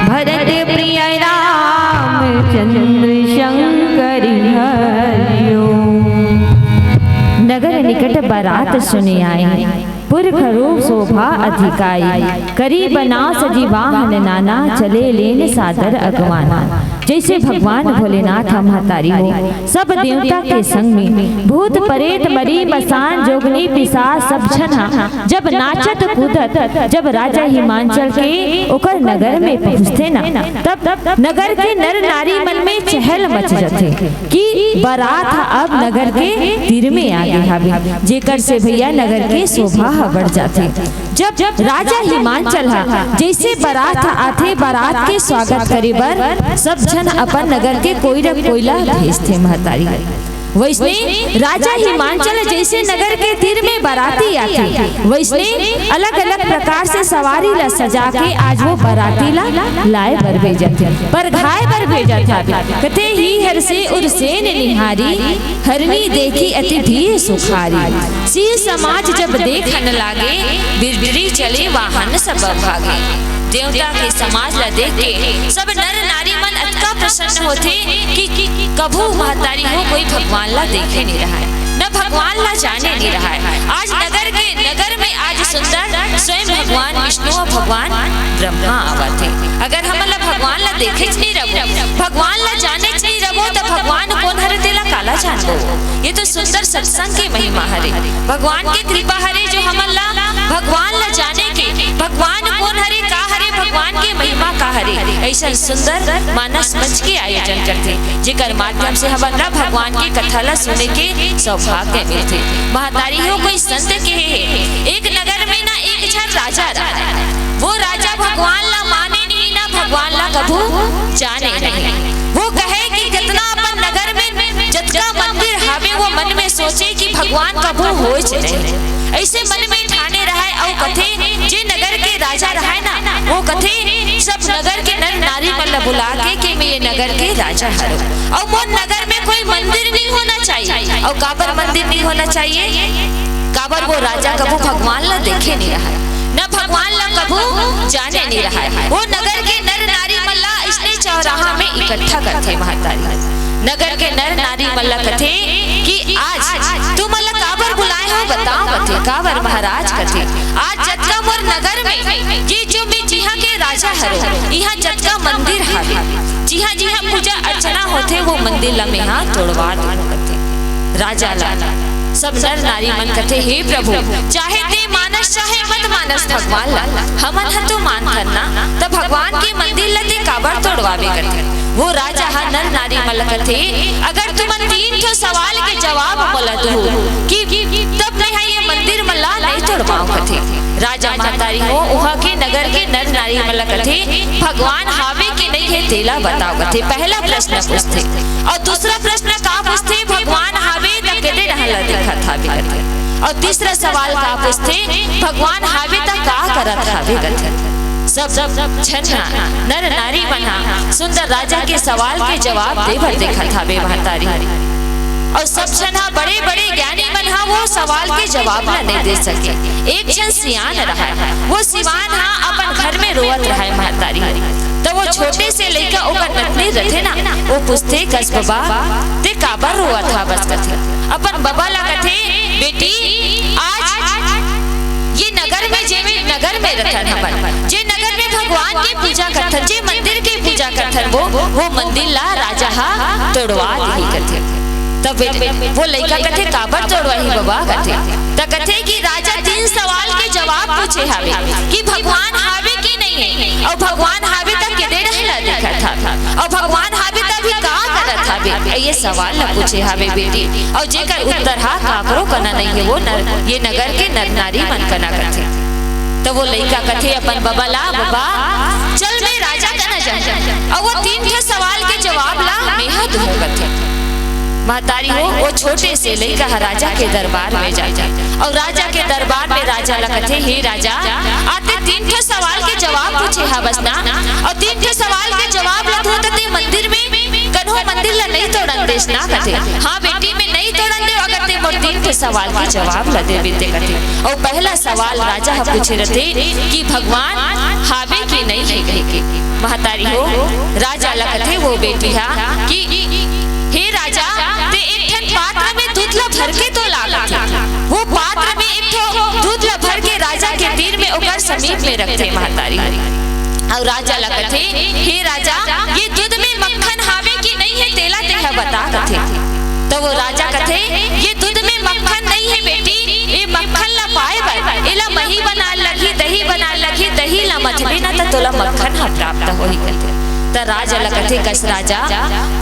भरत प्रिय रामचंद्र शंकर हरिओ। नगर निकट बरात सुनि आए, पुरख रूप शोभा अधिकारी। करी बनास सजीवाहन नाना, चले लेन सादर अगवाना। जइसे भगवान भोलेनाथ ह महतारी हो, सब देवता के संग में भूत परेत मरी मसान जोगनी पिसास सब झन ह जब नाचत कूदत जब राजा हिमांचल के ओकर नगर में पहुंचथे ना, तब नगर के नर नारी मन में चहल मच जथे कि बारात ह अब नगर के तीर में आगे हावे, जेकर से भैया नगर के शोभा ह बढ़ जाथे। जब राजा हिमांचल ह जइसे बारात ह आथे, बारात के स्वागत करे बर सब झन अपन नगर के कोई न कोई ला भेजथे महतारी। वइसने राजा हिमांचल जइसे नगर के तीर में बाराती आथे, वइसने अलग-अलग प्रकार से सवारी ला सजा के आज वो बाराती ला लाए बर भेजत हे, परघाए बर भेजत हे। कथे ही हर से उर सेन निहारी, हरनी देखी अति भी सुखारी। सी समाज जब देखन लागे, बिरबिरी चले वाहन सब भागे। देवता के समाज ला देख के सब नर नारी मन अतका प्रसन्न होथे कि, कि कभू महतारी हो कोई भगवान ला देखे नइ रहय, न भगवान ला जाने नइ रहय। आज नगर के नगर में आज सुंदर स्वयं भगवान विष्णु अउ भगवान ब्रह्मा आवत हे। अगर हमन ला भगवान ला देखेच नइ रबो, भगवान ला जानेच नइ रबो, त भगवान कोन हरे तेला काला जानबो? ये तो सुंदर सत्संग के महिमा हरे, भगवान के कृपा हरे जो हमन ला भगवान ला जाने के, भगवान कोन हरे, का हरे, भगवान के महिमा का हरे, अइसन सुंदर मानस मंच के आयोजन करथे, जेकर माध्यम से हमन ला भगवान के कथा ला सुने के सौभाग्य मिलथे। महतारी हो कोई संत कहे हे, एक नगर में ना एक झन राजा रहय, वो राजा भगवान ला माने नहीं ना भगवान ला कभू जाने नहीं। वो कहे कि कितना अपन नगर में जतका मंदिर हावे वो मन में सोचे कि भगवान कभू होइच नहीं। अइसे मन में ठाने रहय अउ कथे जे नगर के राजा रहय ना, वो कथे सब नगर के नर नारी मन ला बुला के कि मैं ये नगर के राजा हरव अउ मोर नगर में कोई मंदिर नहीं होना चाहिए। अउ काबर मंदिर नहीं होना चाहिए? काबर वो राजा कभू भगवान ला देखे नहीं रहय, न भगवान ला कभू जाने नहीं रहय। वो नगर के नर नारी मन ला अइसने चौराहा में इकट्ठा करथे महतारी। नगर के नर नारी मन ला कथे कि आज तुमन ला काबर बुलाए हो, बताओ कथे। काबर महाराज कथे, आज जतका मोर नगर में ये जो मैं जिहाँ के राजा हरव, इहाँ जतका मंदिर हवे, जिहाँ जिहाँ पूजा अर्चना होथे वो मंदिर ला मैं हा तोड़वा दूँ कथे। राजा ला सब नर नारी मन कथे, हे प्रभु, चाहे ते मानस चाहे मत मानस भगवान ला, हमन ह तो मानथन ना, त भगवान के मंदिर ला ते काबर तोड़वाबे कथे। वो राजा ह नर नारी मन ला कथे, अगर तुमन तीन ठो सवाल के जवाब मोला दू कि तब मैं ह ये मंदिर मन ला नहीं तोड़वाऊं कथे। राजा महतारी हो उहाँ के नगर के नर नारी मन ला कथे, भगवान हावे कि नहीं हे तेला बताओ कथे। पहला प्रश्न पूछथे अउ दूसरा प्रश्न का पूछथे, भगवान हावे त केदे डहर ला देखत हावे कथे। अउ तीसरा सवाल का पूछथे, भगवान हावे त का करत हावे कथे। सब झन ह नर नारी मन ह सुंदर राजा के सवाल के जवाब दे बर देखत हावे महतारी। अउ सब झन ह बड़े बड़े ज्ञानी मन ह वो सवाल के जवाब ला नहीं दे सके। एक झन सियान रहय, वो सियान ह अपन घर में रोवत रहय महतारी। त वो छोटे से लइका ओकर नतनी रथे ना, वो पूछथे, कस बबा, ते काबर रोवत हवस कथे। अपन बबा ला कथे, बेटी, आज ये नगर में, जे नगर में रथन हमन, जे नगर में भगवान के पूजा करथन, जे मंदिर के पूजा करथन, वो वो मंदिर ला राजा ह तोड़वा दिही कथे। तब वो लइका कथे, काबर तोड़वाही बबा कथे। त कथे कि राजा तीन सवाल के जवाब पूछे हावे कि भगवान हावे कि नहीं हे, अउ भगवान हावे त केदे डहर ला देखत हावे, अउ भगवान हावे त अभी का करत हावे, ये सवाल ला पूछे हावे बेटी। अउ जेकर उत्तर हा काकरो कना नहीं हे, वो नर, ये नगर के नर नारी मन कना कथे। त वो लइका कथे अपन बबा ला, बबा, चल मैं राजा कना जाहूं, अउ वो तीन ठो सवाल के जवाब ला मैं हा दूहूं कथे। महतारी हो, वो छोटे से लइका ह राजा के दरबार में जाथे अउ राजा के दरबार में राजा ला कथे, हे राजा, आज ते तीन ठो सवाल के जवाब पूछे हवस ना, अउ तीन ठो सवाल के जवाब ला तू त ते मंदिर में कन्हो मंदिर ला नहीं तोड़न देस ना कथे। हाँ बेटी, मैं नहीं तोड़न देव, अगर ते मोर तीन ठो सवाल के जवाब ला देबे ते कथे। अउ पहला सवाल राजा ह पूछे रथे कि भगवान हावे कि नहीं हे कहिके। महतारी हो, राजा ला कथे वो बेटी हा कि हे राजा, ते एक ठन पात्र में दूध ला भर के तो ला कथे। वो पात्र में एक ठो दूध ला भर के समीप में रखथे महतारी। अउ राजा ला कथे, "हे राजा, ये दूध में मक्खन हावे कि नहीं हे, तेला तेहा बता," कथे। त वो राजा कथे, "ये दूध में मक्खन नहीं हे बेटी, ये मक्खन ला पाए बर एला मही बनाए लगही, दही बनाए लगही, दही ला मथबे ना त तोला मक्खन ह प्राप्त होही," कथे। त राजा ला कथे, "कस राजा,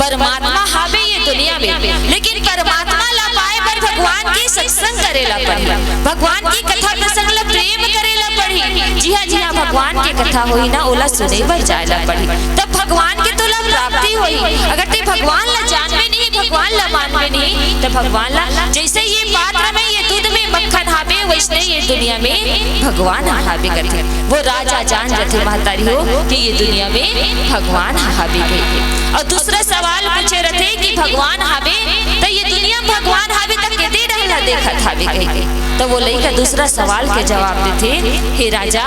परमात्मा हावे ये दुनिया में, लेकिन परमात्मा ला पाए बर भगवान के सत्संग करे ला पड़ही, भगवान की कथा प्रसंग ला प्रेम करे ला पड़ही, जिहां जिहां भगवान के कथा होही ना, ओला सुने बर जाए ला पड़ही, तब भगवान के तोला प्राप्ति होही। अगर ते भगवान ला जानबे नहीं, भगवान ला मानबे नहीं, त भगवान ला, जैसे ये पात्र में ये दूध में मक्खन हावे, वैसने ये दुनिया में भगवान हावे," कथे। वो राजा जान जथे महतारी हो कि ये दुनिया में भगवान हावे कहिके। अउ दूसरा सवाल पूछे रथे कि भगवान हावे, त ये दुनिया में भगवान हावे त केते डहर ला देखत हावे कहिके। त वो लइका दूसरा सवाल के जवाब देथे, "हे राजा,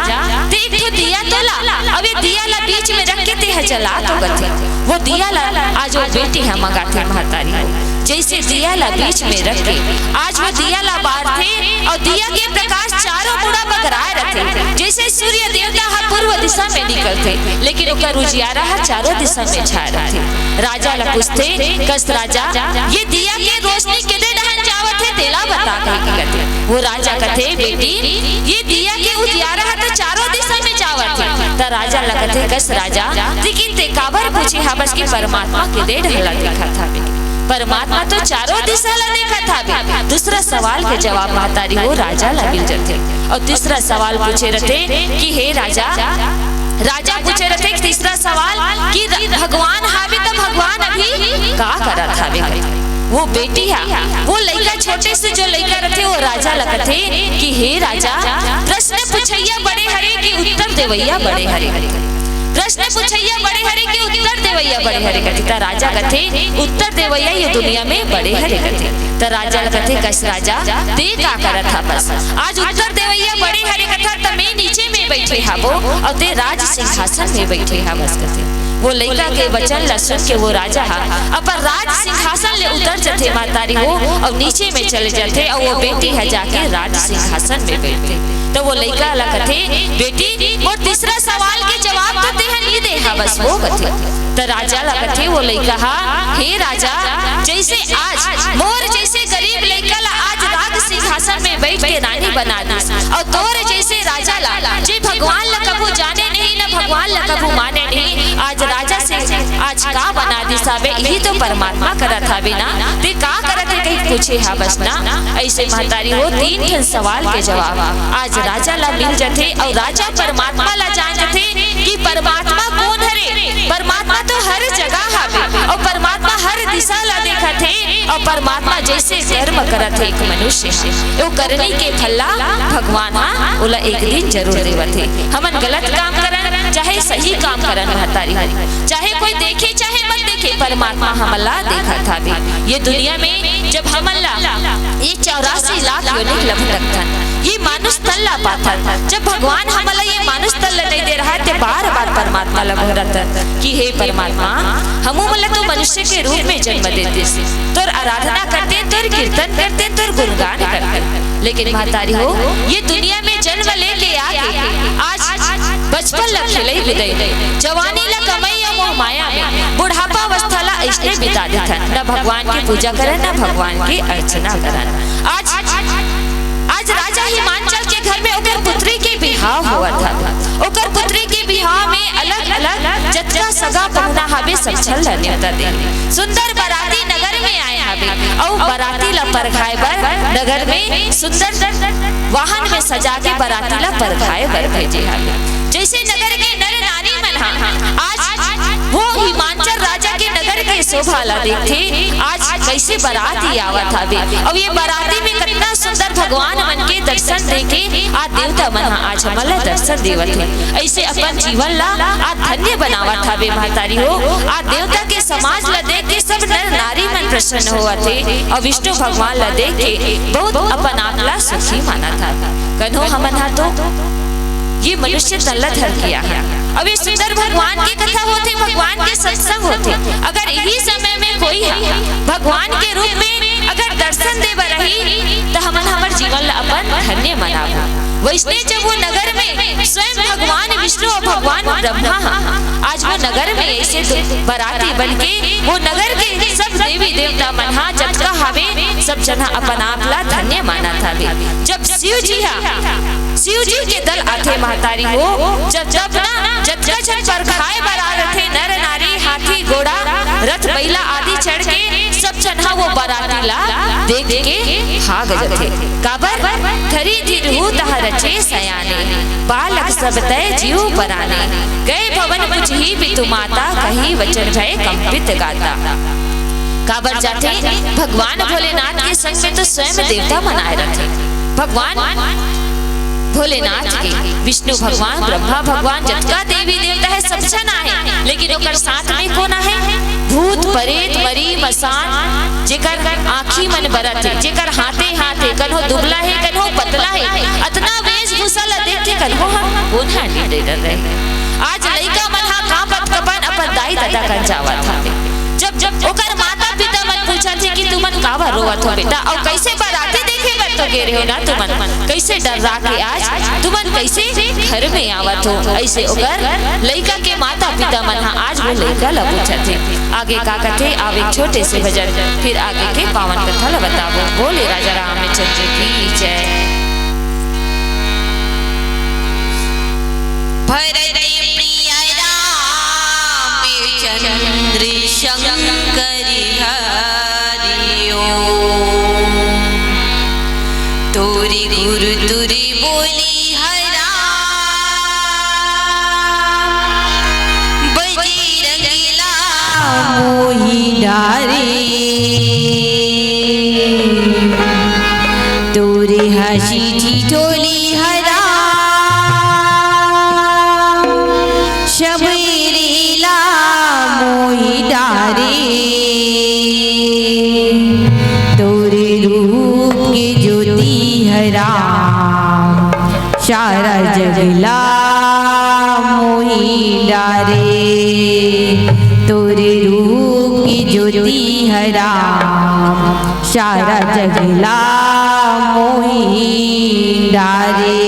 ते एक ठो दिया तो ला, अउ ये दिया ला बीच में रख के तेहा जला तो," कथे। वो दिया ला आज वो बेटी ह मंगाथे महतारी हो। जैसे दिया ला बीच में रख के आज वो दिया ला बारथे अउ दिया के प्रकाश चारों मुड़ा बगराए रथे। जैसे सूर्य देवता ह पूर्व दिशा में निकलथे, लेकिन ओकर उजियारा ह चारों दिशा में छाए रथे। राजा ला पूछथे, "कस राजा, ये दिया के रोशनी केदे डहन जावत हे, तेला बता," कहिके कथे। वो राजा कथे, "बेटी, ये दिया के उजियारा ह तो चारों दिशा में जावत हे।" त राजा ला कथे, "कस राजा, लेकिन ते काबर पूछे हावस कि परमात्मा केदे डहर ला देखत हावे?" परमात्मा तो चारों दिशा ला देखत हावे। दूसरा सवाल के जवाब महतारी हो राजा ला मिल जथे। अउ तीसरा सवाल पूछे रथे कि हे राजा, राजा पूछे रथे कि तीसरा सवाल कि र-, भगवान हावे त भगवान अभी का करत हावे? वो बेटी हा, वो लइका, छोटे से जो लइका रथे, वो राजा ला कथे कि हे राजा, प्रश्न पूछइया बड़े हरे कि उत्तर देवइया बड़े हरे? प्रश्न पूछइया बड़े हरे कि उत्तर देवइया बड़े हरे कथे? त राजा कथे, "उत्तर देवइया ये दुनिया में बड़े हरे," कथे। त राजा ल कथे, "कस राजा, ते का करत हावस? आज उत्तर देवइया बड़े हरे कथा, त मैं नीचे में बइठे हावो अउ ते राज सिंहासन में बइठे हावस," कथे। वो लइका के वचन ल सुन के वो राजा ह अपन राज सिंहासन ले उतर जथे महतारी हो, अउ नीचे में चले जथे, अउ वो बेटी ह जाके राज सिंहासन में बइठथे। त वो लइका ल कथे, "बेटी, मोर तीसरा सवाल के जवाब तो तेहा नी दे हावस वो," कथे। त राजा ल कथे वो लइका ह, "हे राजा, जइसे आज मोर जइसे गरीब लइका ल आज राज सिंहासन में बइठ के रानी बना दिस, अउ तोर जइसे राजा ल, जे भगवान ल कभू जाने नहीं, न भगवान ल कभू माने नहीं, आज राजा से आज का बना दिस हावे, इही तो परमात्मा करत हावे ना, ते का करत हे?" कहि पूछे हावस ना। अइसे महतारी हो तीन ठन सवाल के जवाब आज राजा ला मिल जथे अउ राजा परमात्मा ला जान जथे कि परमात्मा कोन हरे। परमात्मा तो हर जगह हावे अउ परमात्मा हर दिशा ला देखत हे अउ परमात्मा जइसे कर्म करत हे एक मनुष्य, वो करनी के फल ला भगवान हा ओला एक दिन जरूर देवत हे। हमन गलत काम करन चाहे सही काम करन महतारी हो, चाहे कोई देखे चाहे मत देखे, परमात्मा हमन ला देखत हावे। ये दुनिया में जब हमन ला ये चौरासी लाख योनि ल भटकथन, ये मानुष तन ला पाथन, जब भगवान हमन ला ये मानुष तन ला नइ दे रहय, ते बार-बार परमात्मा ला गोहरथन कि हे परमात्मा, हमू मन ला तो मनुष्य के रूप में जन्म दे दिस, तोर आराधना करतेन, तोर कीर्तन करतेन, तोर गुणगान करतेन, लेकिन महतारी हो, ये दुनिया में जन्म लेके आके आज बचपन ला खेलई कुदई, जवानी ला कमई अउ मोह माया में, बुढ़ापा अवस्था ला अइसने बिता देथन, न भगवान के पूजा करन, न भगवान के अर्चना करन। आज, आज राजा हिमांचल के घर में ओकर पुत्री के बिहाव होवत हवे। ओकर पुत्री के बिहाव में अलग-अलग जतका सगा पहुना हावे, सब झन ला नेवता दे। सुंदर बराती नगर में आए हावे, अउ बराती ला परघाए बर नगर में सुंदर वाहन में सजा के बराती ला परघाए बर भेजे हावे। जइसे नगर के नर नारी मन हा आज वो हिमांचल राजा के नगर के शोभा ला देखथे, आज कइसे बराती आवत हावे, अउ ये बराती में कतना सुंदर भगवान मन के दर्शन देके आज देवता मन हा आज हमन ला दर्शन देवत हे। अइसे अपन जीवन ला आज धन्य बनावत हावे महतारी हो। आज देवता के समाज ला देख के सब नर नारी मन प्रसन्न होवत हे अउ विष्णु भगवान ला देख के बहुत अपन आप ला सुखी मानत हावे। कन्हो हमन हा तो ये मनुष्य तन ला धर के आए हन। अब ये सुंदर भगवान के कथा होथे, भगवान के सत्संग होथे। अगर इही समय में कोई ह भगवान के रूप में अगर दर्शन दे बर आही, त हमन हमर जीवन ला अपन अपन धन्य मनाबो। वइसने जब वो नगर में स्वयं भगवान विष्णु अउ भगवान ब्रह्मा ह, आज वो नगर में अइसे तो बराती बन के वो नगर के सब देवी देवता मन ह जतका हावे, सब झन ह अपन आप ला धन्य मानत हावे। जब शिव जी ह, शिव जी के दल आथे महतारी हो, जब, जब ना जतका झन परखाए बर आ रथे, नर नारी, हाथी घोड़ा, रथ बइला आदि चढ़ के सब झन ह वो बराती ला देख के भाग जथे। काबर? धरी धीरहु तह रचे सयाने, बालक सब तय जीव पराने। गए भवन पुछही पितु माता, कही वचन भय कंपित गाता। काबर जाथे? भगवान भोलेनाथ के संग में तो स्वयं देवता मन आए रथे। भगवान भोलेनाथ के, विष्णु भगवान, ब्रह्मा भगवान, जतका देवी देवता हे, सब झन आहे, लेकिन ओकर साथ में कोन आहे? भूत, परेत, मरी, मसान, जेकर आँखी मन बरत हे, जेकर हाथे हाथ हे, कन्हो दुबला हे, कन्हो पतला हे, अतना वेशभूषा ला देख के कन्हो ह कोन ह नइ डरय। आज लइका मन ह कांपत कपन अपन दाई ददा कन जावत हवे। जब, जब ओकर माता पिता मन पूछत हे कि तुमन काबर रोवत हो बेटा, अउ कइसे बराती देखे बर तो गे रहे हो ना तुमन, कइसे डर्रा के आज तुमन कइसे घर में आवत हो, अइसे ओकर लइका के माता पिता मन ह आज वो लइका ला पूछत हे। आगे का कथे, आवे छोटे से भजन, फिर आगे के पावन कथा ला बताबो। बोले राजा रामचंद्र की जय। भरत प्रिय राम चंद्र शंकर हरि ओम। तोरे गुरु तुरी बोली हरा, बजरंग ला मोहि डारे। तोरे हँसी ठिठोली हरा, सबेरे ला मोहि डारे। तोरे रूप के ज्योति हरा, सारा जग ला मोहि डारे। तोरे रूप के ज्योति हरा, सारा जग ला मोहि डारे।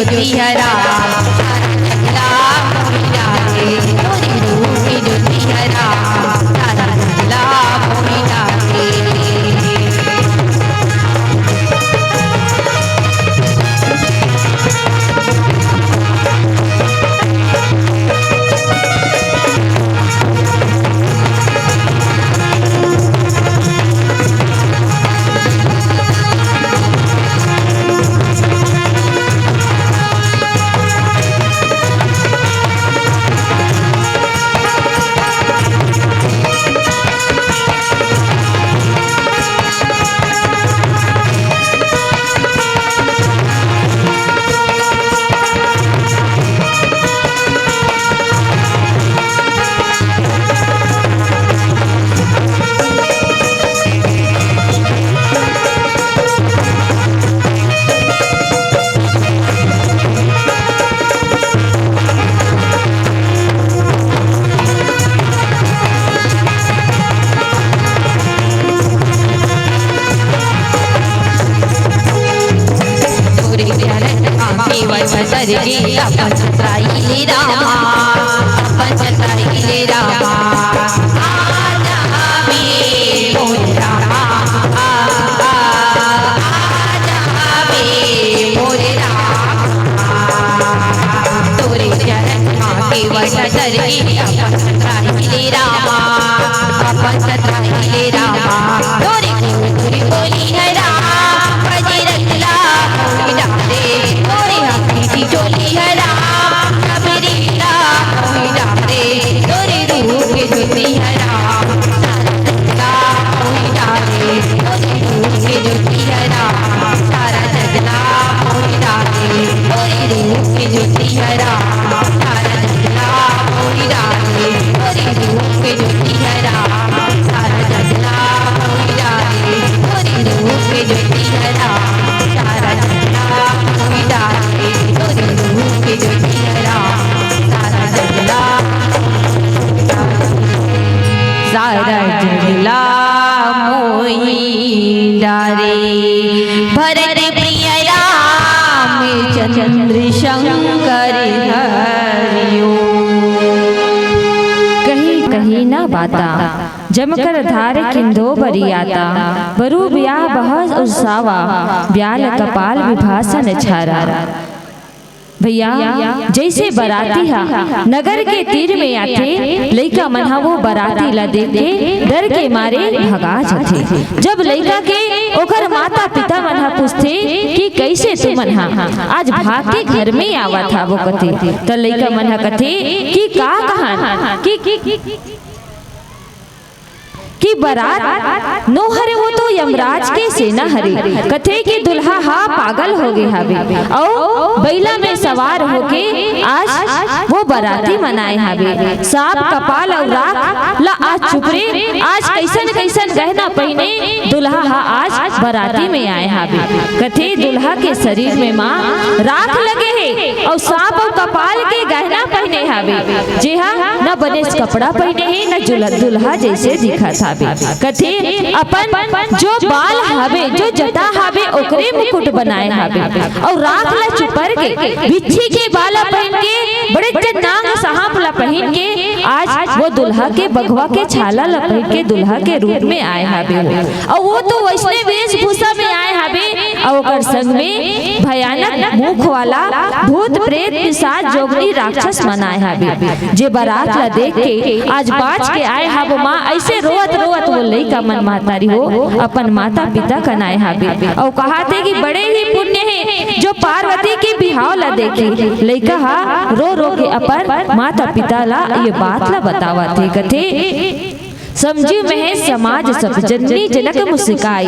ज्योति हरा, सारा जगला मोहि डारे, तोरे रूप के ज्योति हरा, सारा जगला मोहि डारे। तोरे चरण आके वचन करके अपन सताई ले रामा, अपन सताई ले रामा। आ जावे मोरे रामा, आ, आ, आ जावे मोरे रामा। तोरे चरण आके वचन करके अपन सताई ले रामा, अपन सताई ले रामा। तोरे गोरी बोली है राम, बजरंग ला मोहि डारे। तोरे हाथी की चोली है राम, सबरी ला मोहि डारे। तोरे रूप के ज्योति है राम, सारा जगला मोहि डारे। तोरे रूप के ज्योति है राम, सारा जगला मोहि डारे। तोरे रूप के ज्योति है राम, सारा जगला मोहि डारे। तोरे रूप के ज्योति है राम, सारा जगला मोहि डारे। तोरे रूप के ज्योति है राम, सारा जगला मोहि डारे। तोरे रूप के ज्योति है राम, सारा जगला सारा जगला मोहि डारे। भरत प्रिय रामचंद्र शंकर हरिओ। कही कही ना बाता, जमकर धार किंदो बरियाता। बरू ब्याह बहुत उत्सावा, ब्याल कपाल विभासन छारा। भैया, जइसे बराती ह नगर के तीर में आथे, लइका मन ह वो बराती ला देख के डर के मारे भगा जथे। जब लइका के ओकर माता पिता मन ह पूछथे कि कइसे तुमन ह आज भाग के घर में आवत हव, वो कथे, त लइका मन ह कथे कि का कहन कि, कि, कि कि बरात नो हरे, वो तो यमराज के सेना हरे। कथे कि दुल्हा हा पागल हो गे हावे, अउ बइला में सवार होके आज वो बराती मन आए हावे। सांप कपाल अउ राख ला आज चुपरे, आज कइसन कइसन गहना पहिने दुल्हा हा आज बराती में आए हावे। कथे दुल्हा के शरीर में माँ राख लगे हे अउ सांप अउ कपाल के गहना पहिने हावे, जेहा न बनेच कपड़ा पहिने हे, न जुल-, दुल्हा जइसे दिखत हावे। कथे अपन जो बाल हावे, जो जटा हावे, ओकरे मुकुट बनाए हावे, अउ राख ला चुपर के, बिच्छी के बाला पहिन के, बड़े जन नांग सांप ला पहिन के, आज वो दुल्हा के बघवा के छाला ला पहिन के दुल्हा के रूप में आए हावे। अउ वो तो वइसने वेशभूषा में आए हावे, अउ ओकर संग में भयानक मुख वाला भूत, प्रेत, पिशाच, जोगनी, राक्षस मन आए हावे, जे बरात ला देख के आज बांच के आए हावो माँ। अइसे रोवत रोवत वो लइका मन, महतारी हो, अपन माता पिता कन आए हावे, अउ कहाथे कि बड़े ही पुण्य हे जो पार्वती के बिहाव ला देखे। लइका हा रो रो के अपन माता पिता ला ये बात ला बतावत हे। कथे समझिउ महेश समाज सब, जननी जनक मुस्काई।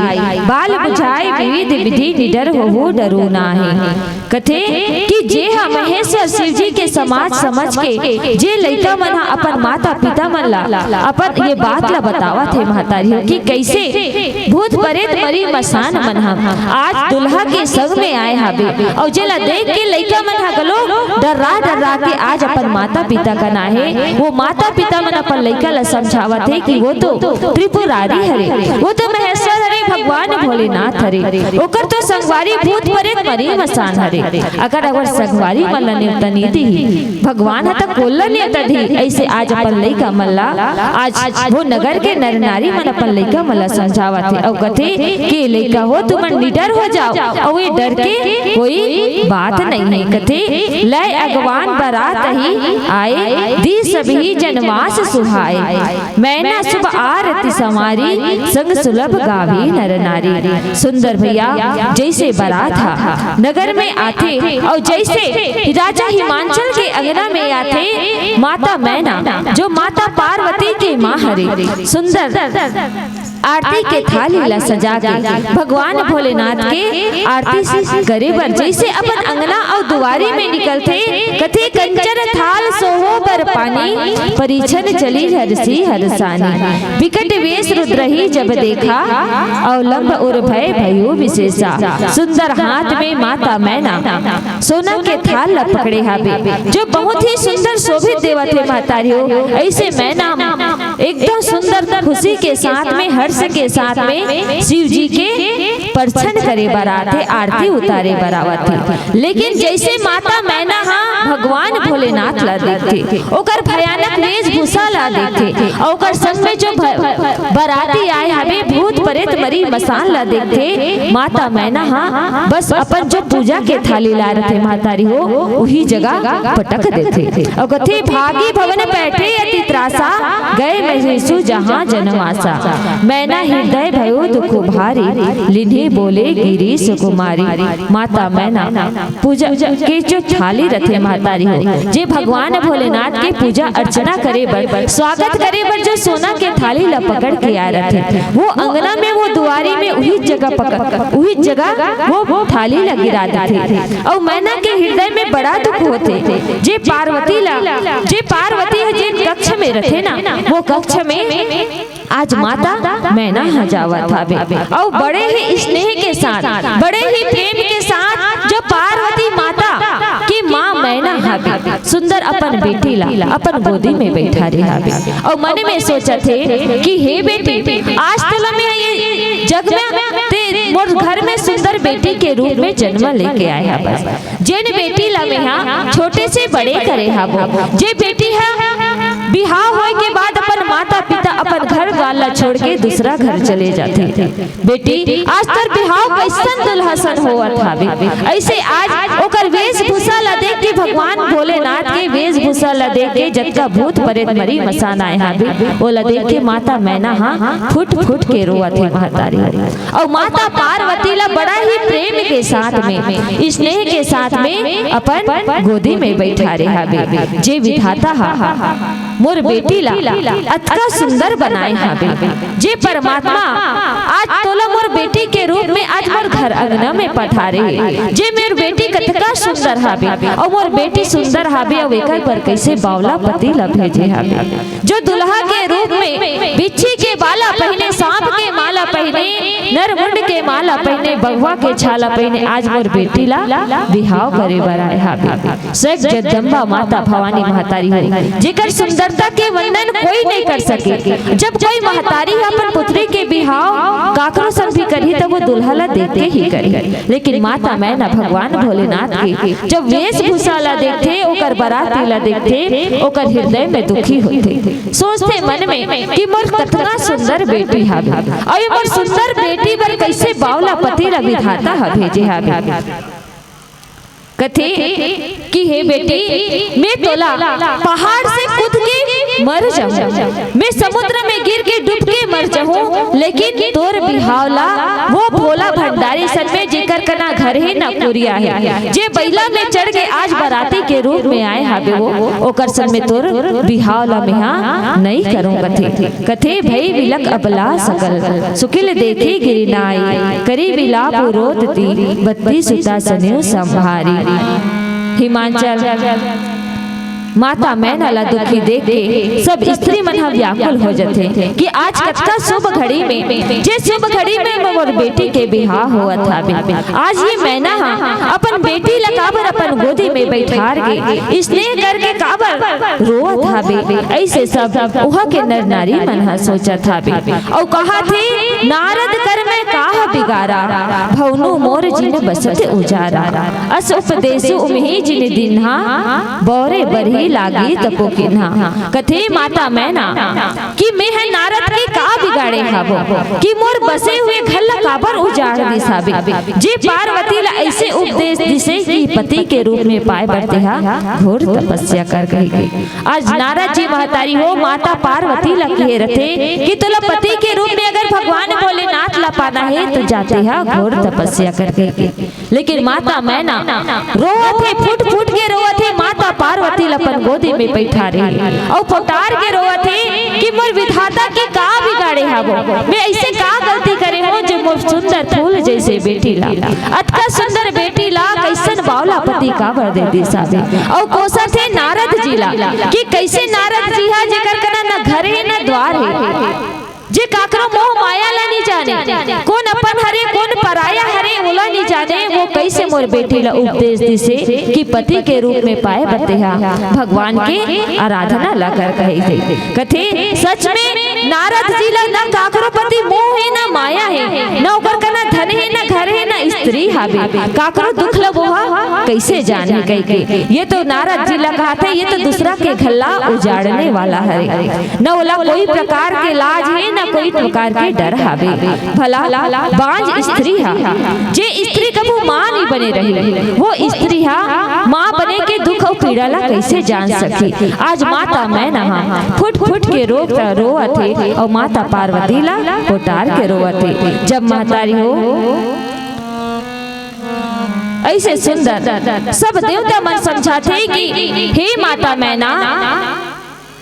बाल बुझाए विविध विधि, निडर होहु डरो नाहीं। कथे कि जे ह महेश्वर शिव जी के समाज समझ के जे लइका मन ह अपन माता पिता मन ला अपन ये बात ला बतावत हे महतारी हो कि कइसे भूत परेत मरी मसान मन ह आज दुल्हा के संग में आए हावे, अउ जेला देख के लइका मन ह घलो डर्रा डर्रा के आज अपन माता पिता कन आए हे। वो माता पिता मन अपन लइका ला समझावत हे कि वो तो त्रिपुरारी हरे, वो तो महेश्वर हरे, भगवान भोलेनाथ हरे। ओकर तो संगवारी भूत प्रेत मरी मसान हरे। अगर अगर संगवारी मन ला नेवता नी दिही, भगवान ह त कोन ला नेवता दिही। ऐसे आज अपन लइका मन ला, आज वो नगर के नर नारी मन अपन लइका मन ला समझावत हे अउ कथे कि लइका हो, तुमन निडर हो जाओ, अउ ये डर के कोई बात नहीं है। कथे, लय अगवान बरात ही आए, दी सबही जनवास सुहाए। मैना शुभ आरती संवारी, संग सुलभ गावी नर नारी। सुंदर भैया, जैसे बरात हा नगर में आथे अउ जैसे राजा हिमांचल के अंगना में आथे, माता मैना जो माता पार्वती के माँ हरे, सुंदर आरती के थाली ला सजा के भगवान भोलेनाथ के आरती करे बर जैसे अपन अंगना अउ दुआरी में निकलथे, कथे, कंचन थाल सोहो बर पानी, परीछन चली हरसी हरसानी। बिकट वेश रुद्रही जब देखा, अवलंब उर भय भयो विशेषा। सुंदर हाथ में माता मैना सोना के थाल ला पकड़े हाबे, जो बहुत ही सुंदर शोभित देवत हे महतारी हो। ऐसे मैना एकदम सुंदर खुशी के साथ में, हर्ष के साथ में शिव जी के परछन करे बर आथे, आरती उतारे बर आवत हे। लेकिन जैसे माता मैना हा भगवान भोलेनाथ ला देखथे, ओकर भयानक वेशभूषा ला देखथे, अउ ओकर संग में जो भ-, बराती आए हवे भूत प्रेत मरी मसान ला देखथे, माता मैना हा बस अपन जो पूजा के थाली ला रथे महतारी हो, उही जगह पटक देथे। अउ कथे, भागी भवन बैठे अति त्रासा, गए महेशु जहाँ जनवासा। मैना हृदय भयो दुख भारी, लिन्हे बोले गिरी सुकुमारी। माता मैना पूजा के जो थाली रथे महतारी हो, जे भगवान भोलेनाथ के पूजा अर्चना करे बर, स्वागत करे बर जो सोना के थाली ला पकड़ के आए रथे, वो अंगना में, वो दुआरी में, उही जगह पकड़, उही जगह वो थाली ला गिरा देथे। अउ मैना के हृदय में बड़ा दुख होथे, जे पार्वती ला, जे पार्वती ह जेन कक्ष में रथे ना, वो कक्ष में आज माता मैना ह जावत हावे, अउ बड़े ही स्नेह के साथ, बड़े ही प्रेम के साथ जो पार्वती माता की माँ मैना हावे, सुंदर अपन बेटी ला अपन गोदी में बैठारे हावे, अउ मन में सोचत हे कि हे बेटी, आज तोला मैं ये जग में ते मोर घर में सुंदर बेटी के रूप में जन्म लेके आए हवस। जेन बेटी ला मेहा छोटे से बड़े करे हावो, जे बेटी हा बिहाव होए के बाद अपन माता पिता, अपन घर द्वार ला छोड़ के दूसरा घर चले जाथे। बेटी, आज तोर बिहाव कैसन दुल्हा सन होवत हावे। ऐसे आज ओकर वेशभूषा ला देख के, भगवान भोलेनाथ के वेशभूषा ला देख के, जतका भूत प्रेत मरी मसान आए हावे, ओला देख के माता मैना हा फुट फुट के रोवत हे महतारी। अउ माता पार्वती ला बड़ा ही प्रेम के साथ में, स्नेह के साथ में अपन गोदी में बैठारे हावे। जे विधाता हा मोर बेटी ला अतका सुंदर बनाए हावे, जे परमात्मा आज तोला मोर बेटी के रूप में आज मोर घर अंगना में पठारे हे, जे मोर बेटी कतका सुंदर हावे, अउ मोर बेटी सुंदर हावे, अउ एकर बर कैसे बावला पति ला भेजे हावे। जो दुल्हा के रूप में बिच्छी के बाला पहिने, सांप के माला पहिने, नरमुंड के माला पहिने, बघवा के छाला पहिने, आज मोर बेटी ला बिहाव करे बर आए हावे। स्वयं जगदम्बा माता भवानी महतारी हो, जेकर सुंदरता के वर्णन कोई नहीं कर सके। जब कोई महतारी ह अपन पुत्री के बिहाव काकरो संग भी करही, तब वो दुल्हा ला देख के ही करही। लेकिन माता मैना भगवान भोलेनाथ के जब वेशभूषा ला देखथे, ओकर बराती ला देखथे, ओकर हृदय में दुखी होथे। सोचथे मन में कि मोर कतना सुंदर बेटी हावे, अउ ये मोर सुंदर बेटी बर कैसे बावला पति ला विधाता ह भेजे हावे। कथे कि हे बेटी, मैं तोला पहाड़ से कूद के मर जाहूं, मैं समुद्र में गिर के डूब के मर जाहूं, लेकिन तोर बिहाव ला वो भोला भंडारी सन में, जेकर कना घर हे ना कुरिया हे, जे बइला में चढ़ के आज बराती के रूप में आए हावे, वो ओकर सन में तोर बिहाव ला मेहा नइ करूं कथे। कथे भई विलक अबला सकल, सुकिल देखे गिरि नाई, करी विलाप रोत ती, बत्ती सुता सनेव संभारी। हिमांचल माता मैना ला दुखी देख के सब स्त्री मन ह व्याकुल हो जथे कि आज कतका शुभ घड़ी में, जे शुभ घड़ी में मोर बेटी के बिहाव होवत हावे, आज ये मैना ह अपन बेटी ला काबर अपन गोदी में बैठार के स्नेह करके काबर रोवत हावे। ऐसे सब उहाँ के नर नारी मन ह सोचत हावे। अउ कहाथे, नारद कर मैं काह बिगारा, भवनु मोर जिन बसत उजारा। अस उपदेसु उमही जिन दीन्हा, बौरे बरही लागी तपो कीन्हा। कथे माता मैना कि मैं ह नारद के का बिगाड़े हावों कि मोर बसे हुए घर ला काबर उजाड़ दिस हावे। जे पार्वती ला ऐसे उपदेश दिसे कि पति के रूप में पाए बर तेहा घोर तपस्या कर कहिके। आज नारद जी महतारी हो माता पार्वती ला कहे रथे कि तोला पति के रूप में अगर भगवान भोलेनाथ ला पाना हे तो जा तेहा घोर तपस्या कर कहिके। लेकिन माता मैना रोवत हे, फूट फूट के रोवत हे, माता पार्वती ला अपन गोदी में बैठारे हे अउ पोटार के रोवत हे कि मोर विधाता के का बिगाड़े हावों, मैं ऐसे का गलती करे हों जो मोर सुंदर फूल जैसे बेटी ला, अतका सुंदर बेटी ला कैसन बावला पति काबर दे दिस हावे। अउ कोसत हे नारद जी ला कि कैसे नारद जी हा, जेकर कना न घर हे न द्वार हे, जे काकरो मोह माया ला नी जाने, कोन अपन हरे, कोन पराया हरे, ओला नी जाने, वो कैसे मोर बेटी ला उपदेश दिसे कि पति के रूप में पाए बर तेहा भगवान के आराधना ला कर कहे हे। कथे, सच में नारद जी ला न काकरो प्रति मोह हे, न माया हे, न ओकर कना धन हे, न घर हे, न स्त्री हावे, काकरो दुख ला वो हा कैसे जानही कहिके। ये तो नारद जी ला कहाथे, ये तो दूसरा के घर ला उजाड़ने वाला हरे। न ओला कोई प्रकार के लाज हे, न कोई प्रकार के डर हावे। भला बांझ स्त्री हा, जे स्त्री कभू माँ नी बने रही, वो स्त्री हा माँ बने के दुख अउ पीड़ा ला कैसे जान सकही? आज माता मैना हा फुट फुट के रो रोवत हे अउ माता पार्वती ला पोटार के रोवत हे। जब महतारी हो ऐसे सुंदर सब देवता मन समझाथे कि हे माता मैना,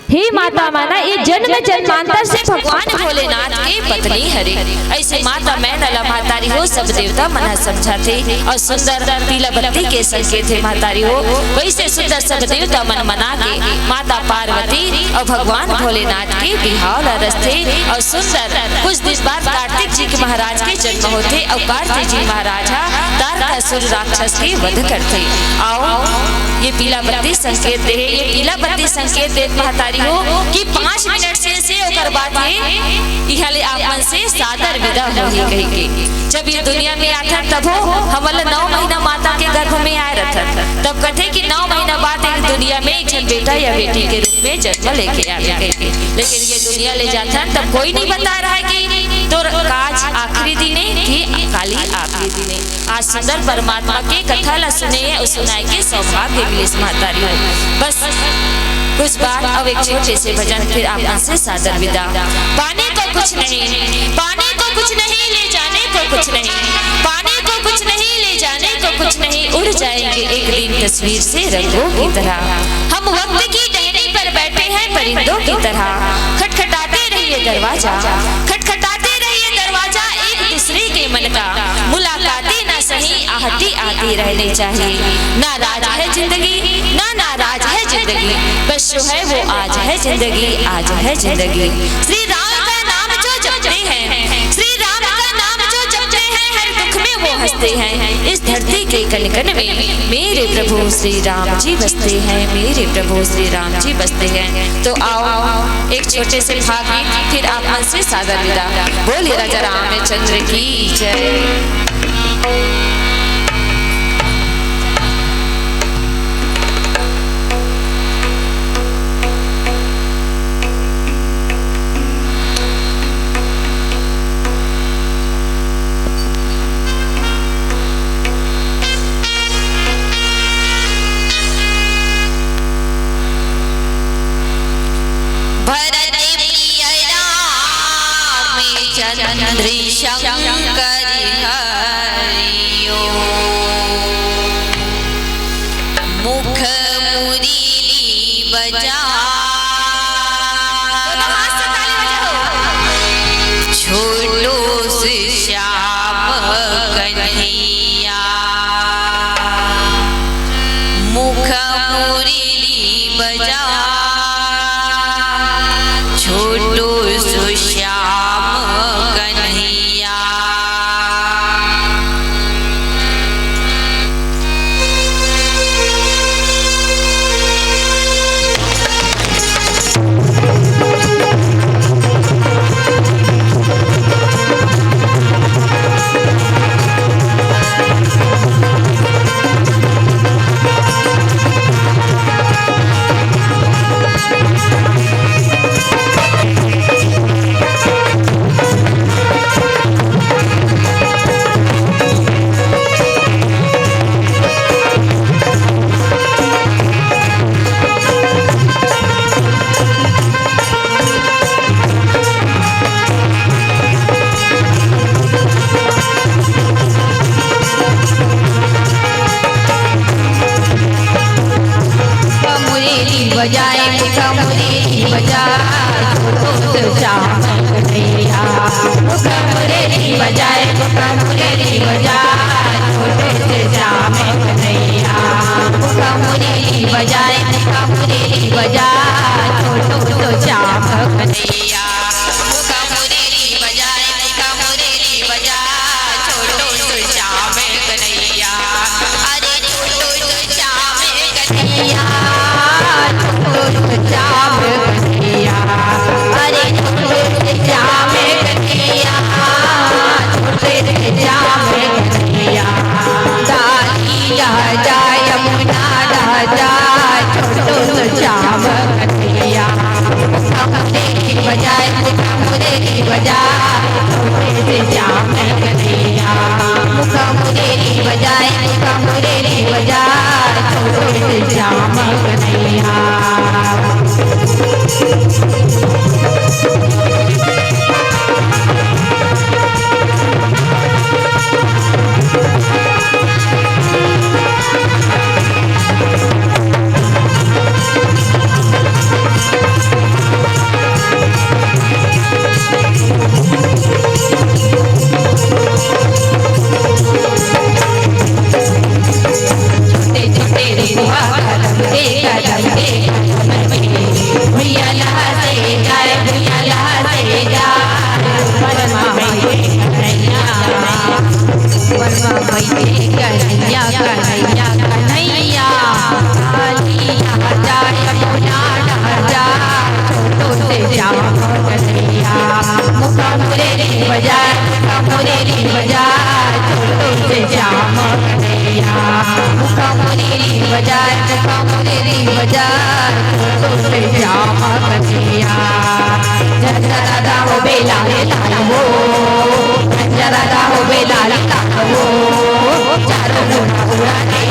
हे माता मैना, ये जन्म जन्मांतर से भगवान भोलेनाथ के पत्नी हरे। ऐसे माता मैना ला महतारी हो सब देवता मन ह समझाथे अउ सुंदर पीला बत्ती के संकेत हे महतारी हो। वैसे सुंदर सब देवता मन मना के माता पार्वती अउ भगवान भोलेनाथ के बिहाव ला रचथे अउ सुंदर कुछ दिन बाद कार्तिक जी के महाराज के जन्म होथे अउ कार्तिक जी महाराज ह तारकासुर राक्षस के वध करथे। अउ ये पीला बत्ती संकेत दे हे, ये पीला बत्ती संकेत दे महतारी हो कि पाँच मिनट से, से ओकर बाद ये इहाँ ले आप मन से सादर विदा होही कहिके। जब ये दुनिया में आथन तभो हमन ल नौ महीना माता के गर्भ में आए रथन, तब कथे कि नौ महीना बाद एक दुनिया में एक झन बेटा या बेटी के रूप में जन्म लेके आवे कहिके। लेकिन ये दुनिया ले जाथन तब कोई नहीं बता रहा है कि तोर आज आखिरी दिन हे कि काली आखिरी दिन हे। आज सुंदर परमात्मा के कथा ला सुने अउ सुनाए के सौभाग्य मिलिस महतारी हो। बस कुछ बात अउ एक छोटे से भजन, फिर आप मन से सादर विदा। पाने को कुछ नहीं, पाने को कुछ नहीं, ले जाने को कुछ नहीं, पाने को कुछ नहीं, ले जाने को कुछ नहीं, उड़ जाएंगे एक दिन तस्वीर से रंगों की तरह। हम वक्त की टहनी पर बैठे हैं परिंदों की तरह, खटखटाते रहिए दरवाजा, खटखटाते रहिए दरवाजा एक दूसरे के मन का, मुलाकातें ना सही आहटी आती रहनी चाहिए। नाराज है जिंदगी, ना नाराज है जिंदगी, बस जो है वो आज है जिंदगी, आज है जिंदगी। श्री राम का नाम जो जपते हैं, श्री राम का नाम जो जपते हैं, हर दुख में वो हंसते हैं। इस धरती के कण कण में मेरे प्रभु श्री राम जी बसते हैं, मेरे प्रभु श्री राम जी बसते हैं। तो आओ एक छोटे से भावगीत, फिर आप मन से सादर विदा। बोलिए राजा रामचंद्र की जय। भरत प्रिय राम चंद्र शंकर हरियो। मुख मुरली बजा। छोटो से श्याम कन्हैया। मुख मुरली बजा। बजा, छोटू श्याम कन्हैया। मुख मुरली बजाए, मुख मुरली बजा, छोटू श्याम कन्हैया। मुख मुरली बजाए, मुख मुरली बजा, छोटू श्याम कन्हैया। मुख मुरली बजाए, मुख मुरली बजा, छोटू श्याम कन्हैया। अरे छोटू श्याम कन्हैया, छोटू श्याम कन्हैया। अरे छोटू श्याम कन्हैया, छोटू श्याम कन्हैया। डाली राजा यमुना राजा, छोटू श्याम कन्हैया। मुख मुरली बजाए, मुख मुरली बजा, छोटू श्याम कन्हैया। मुख मुरली बजाए, मुख मुरली बजा, छोटू श्याम कन्हैया। छोटे छोटे रुआ कदम दे, कदम दे, कदम दे। भुइया लहसे जाए, भुइया लहसे जाए। परमा भैया कन्हैया, परमा भैया कन्हैया, कन्हैया, कन्हैया। काली राजा यमुना राजा, छोटू श्याम कन्हैया। मुख मुरली बजाए, मुख मुरली बजाए, छोटू श्याम कन्हैया। मुख मुरली बजाए, मुख मुरली बजाए, छोटू श्याम कन्हैया। जरा जरा दा हो बेला रे लाल हो, जरा जरा दा हो बेला रे लाल हो, चारों मुड़ा उड़ा दे।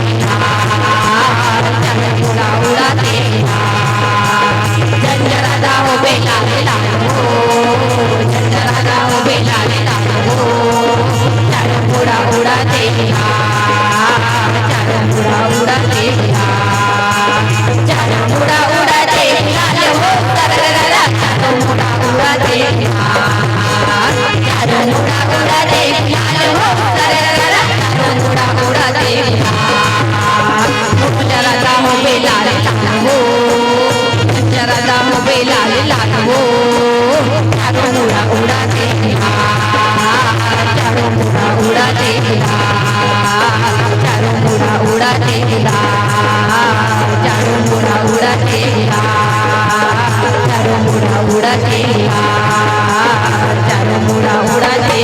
चारों मुड़ा उड़ा दे। जरा जरा दा हो बेला रे लाल हो, जरा जरा दा हो बेला रे लाल हो, चारों मुड़ा उड़ा दे। चारों मुड़ा उड़ा दे। चारों मुड़ा उड़ा दे लाल हो, सररररा, चारों मुड़ा उड़ा दे। चारों मुड़ा उड़ा दे लाल हो, सररररा, चारों मुड़ा उड़ा दे। जरा दा हो बेला रे लाल हो, जरा दा हो बेला रे लाल हो, चारों मुड़ा उड़ा दे। चारों मुड़ा उड़ा दे। चारों मुड़ा उड़ा दे। चारों मुड़ा उड़ा दे। चारों मुड़ा उड़ा दे। चारों मुड़ा उड़ा दे।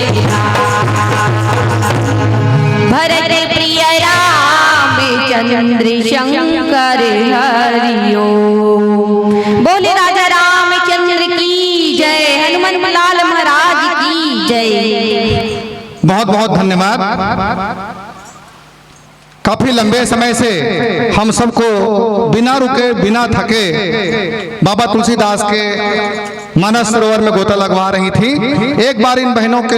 भरत प्रिय रामचंद्र शंकर हरिओ। बोले राजा रामचंद्र की जय, हनुमंत लाल महाराज की जय। बहुत बहुत धन्यवाद। काफी लंबे समय से हम सबको बिना रुके, बिना थके बाबा तुलसीदास के मानस सरोवर में गोता लगवा रही थी। एक बार इन बहनों के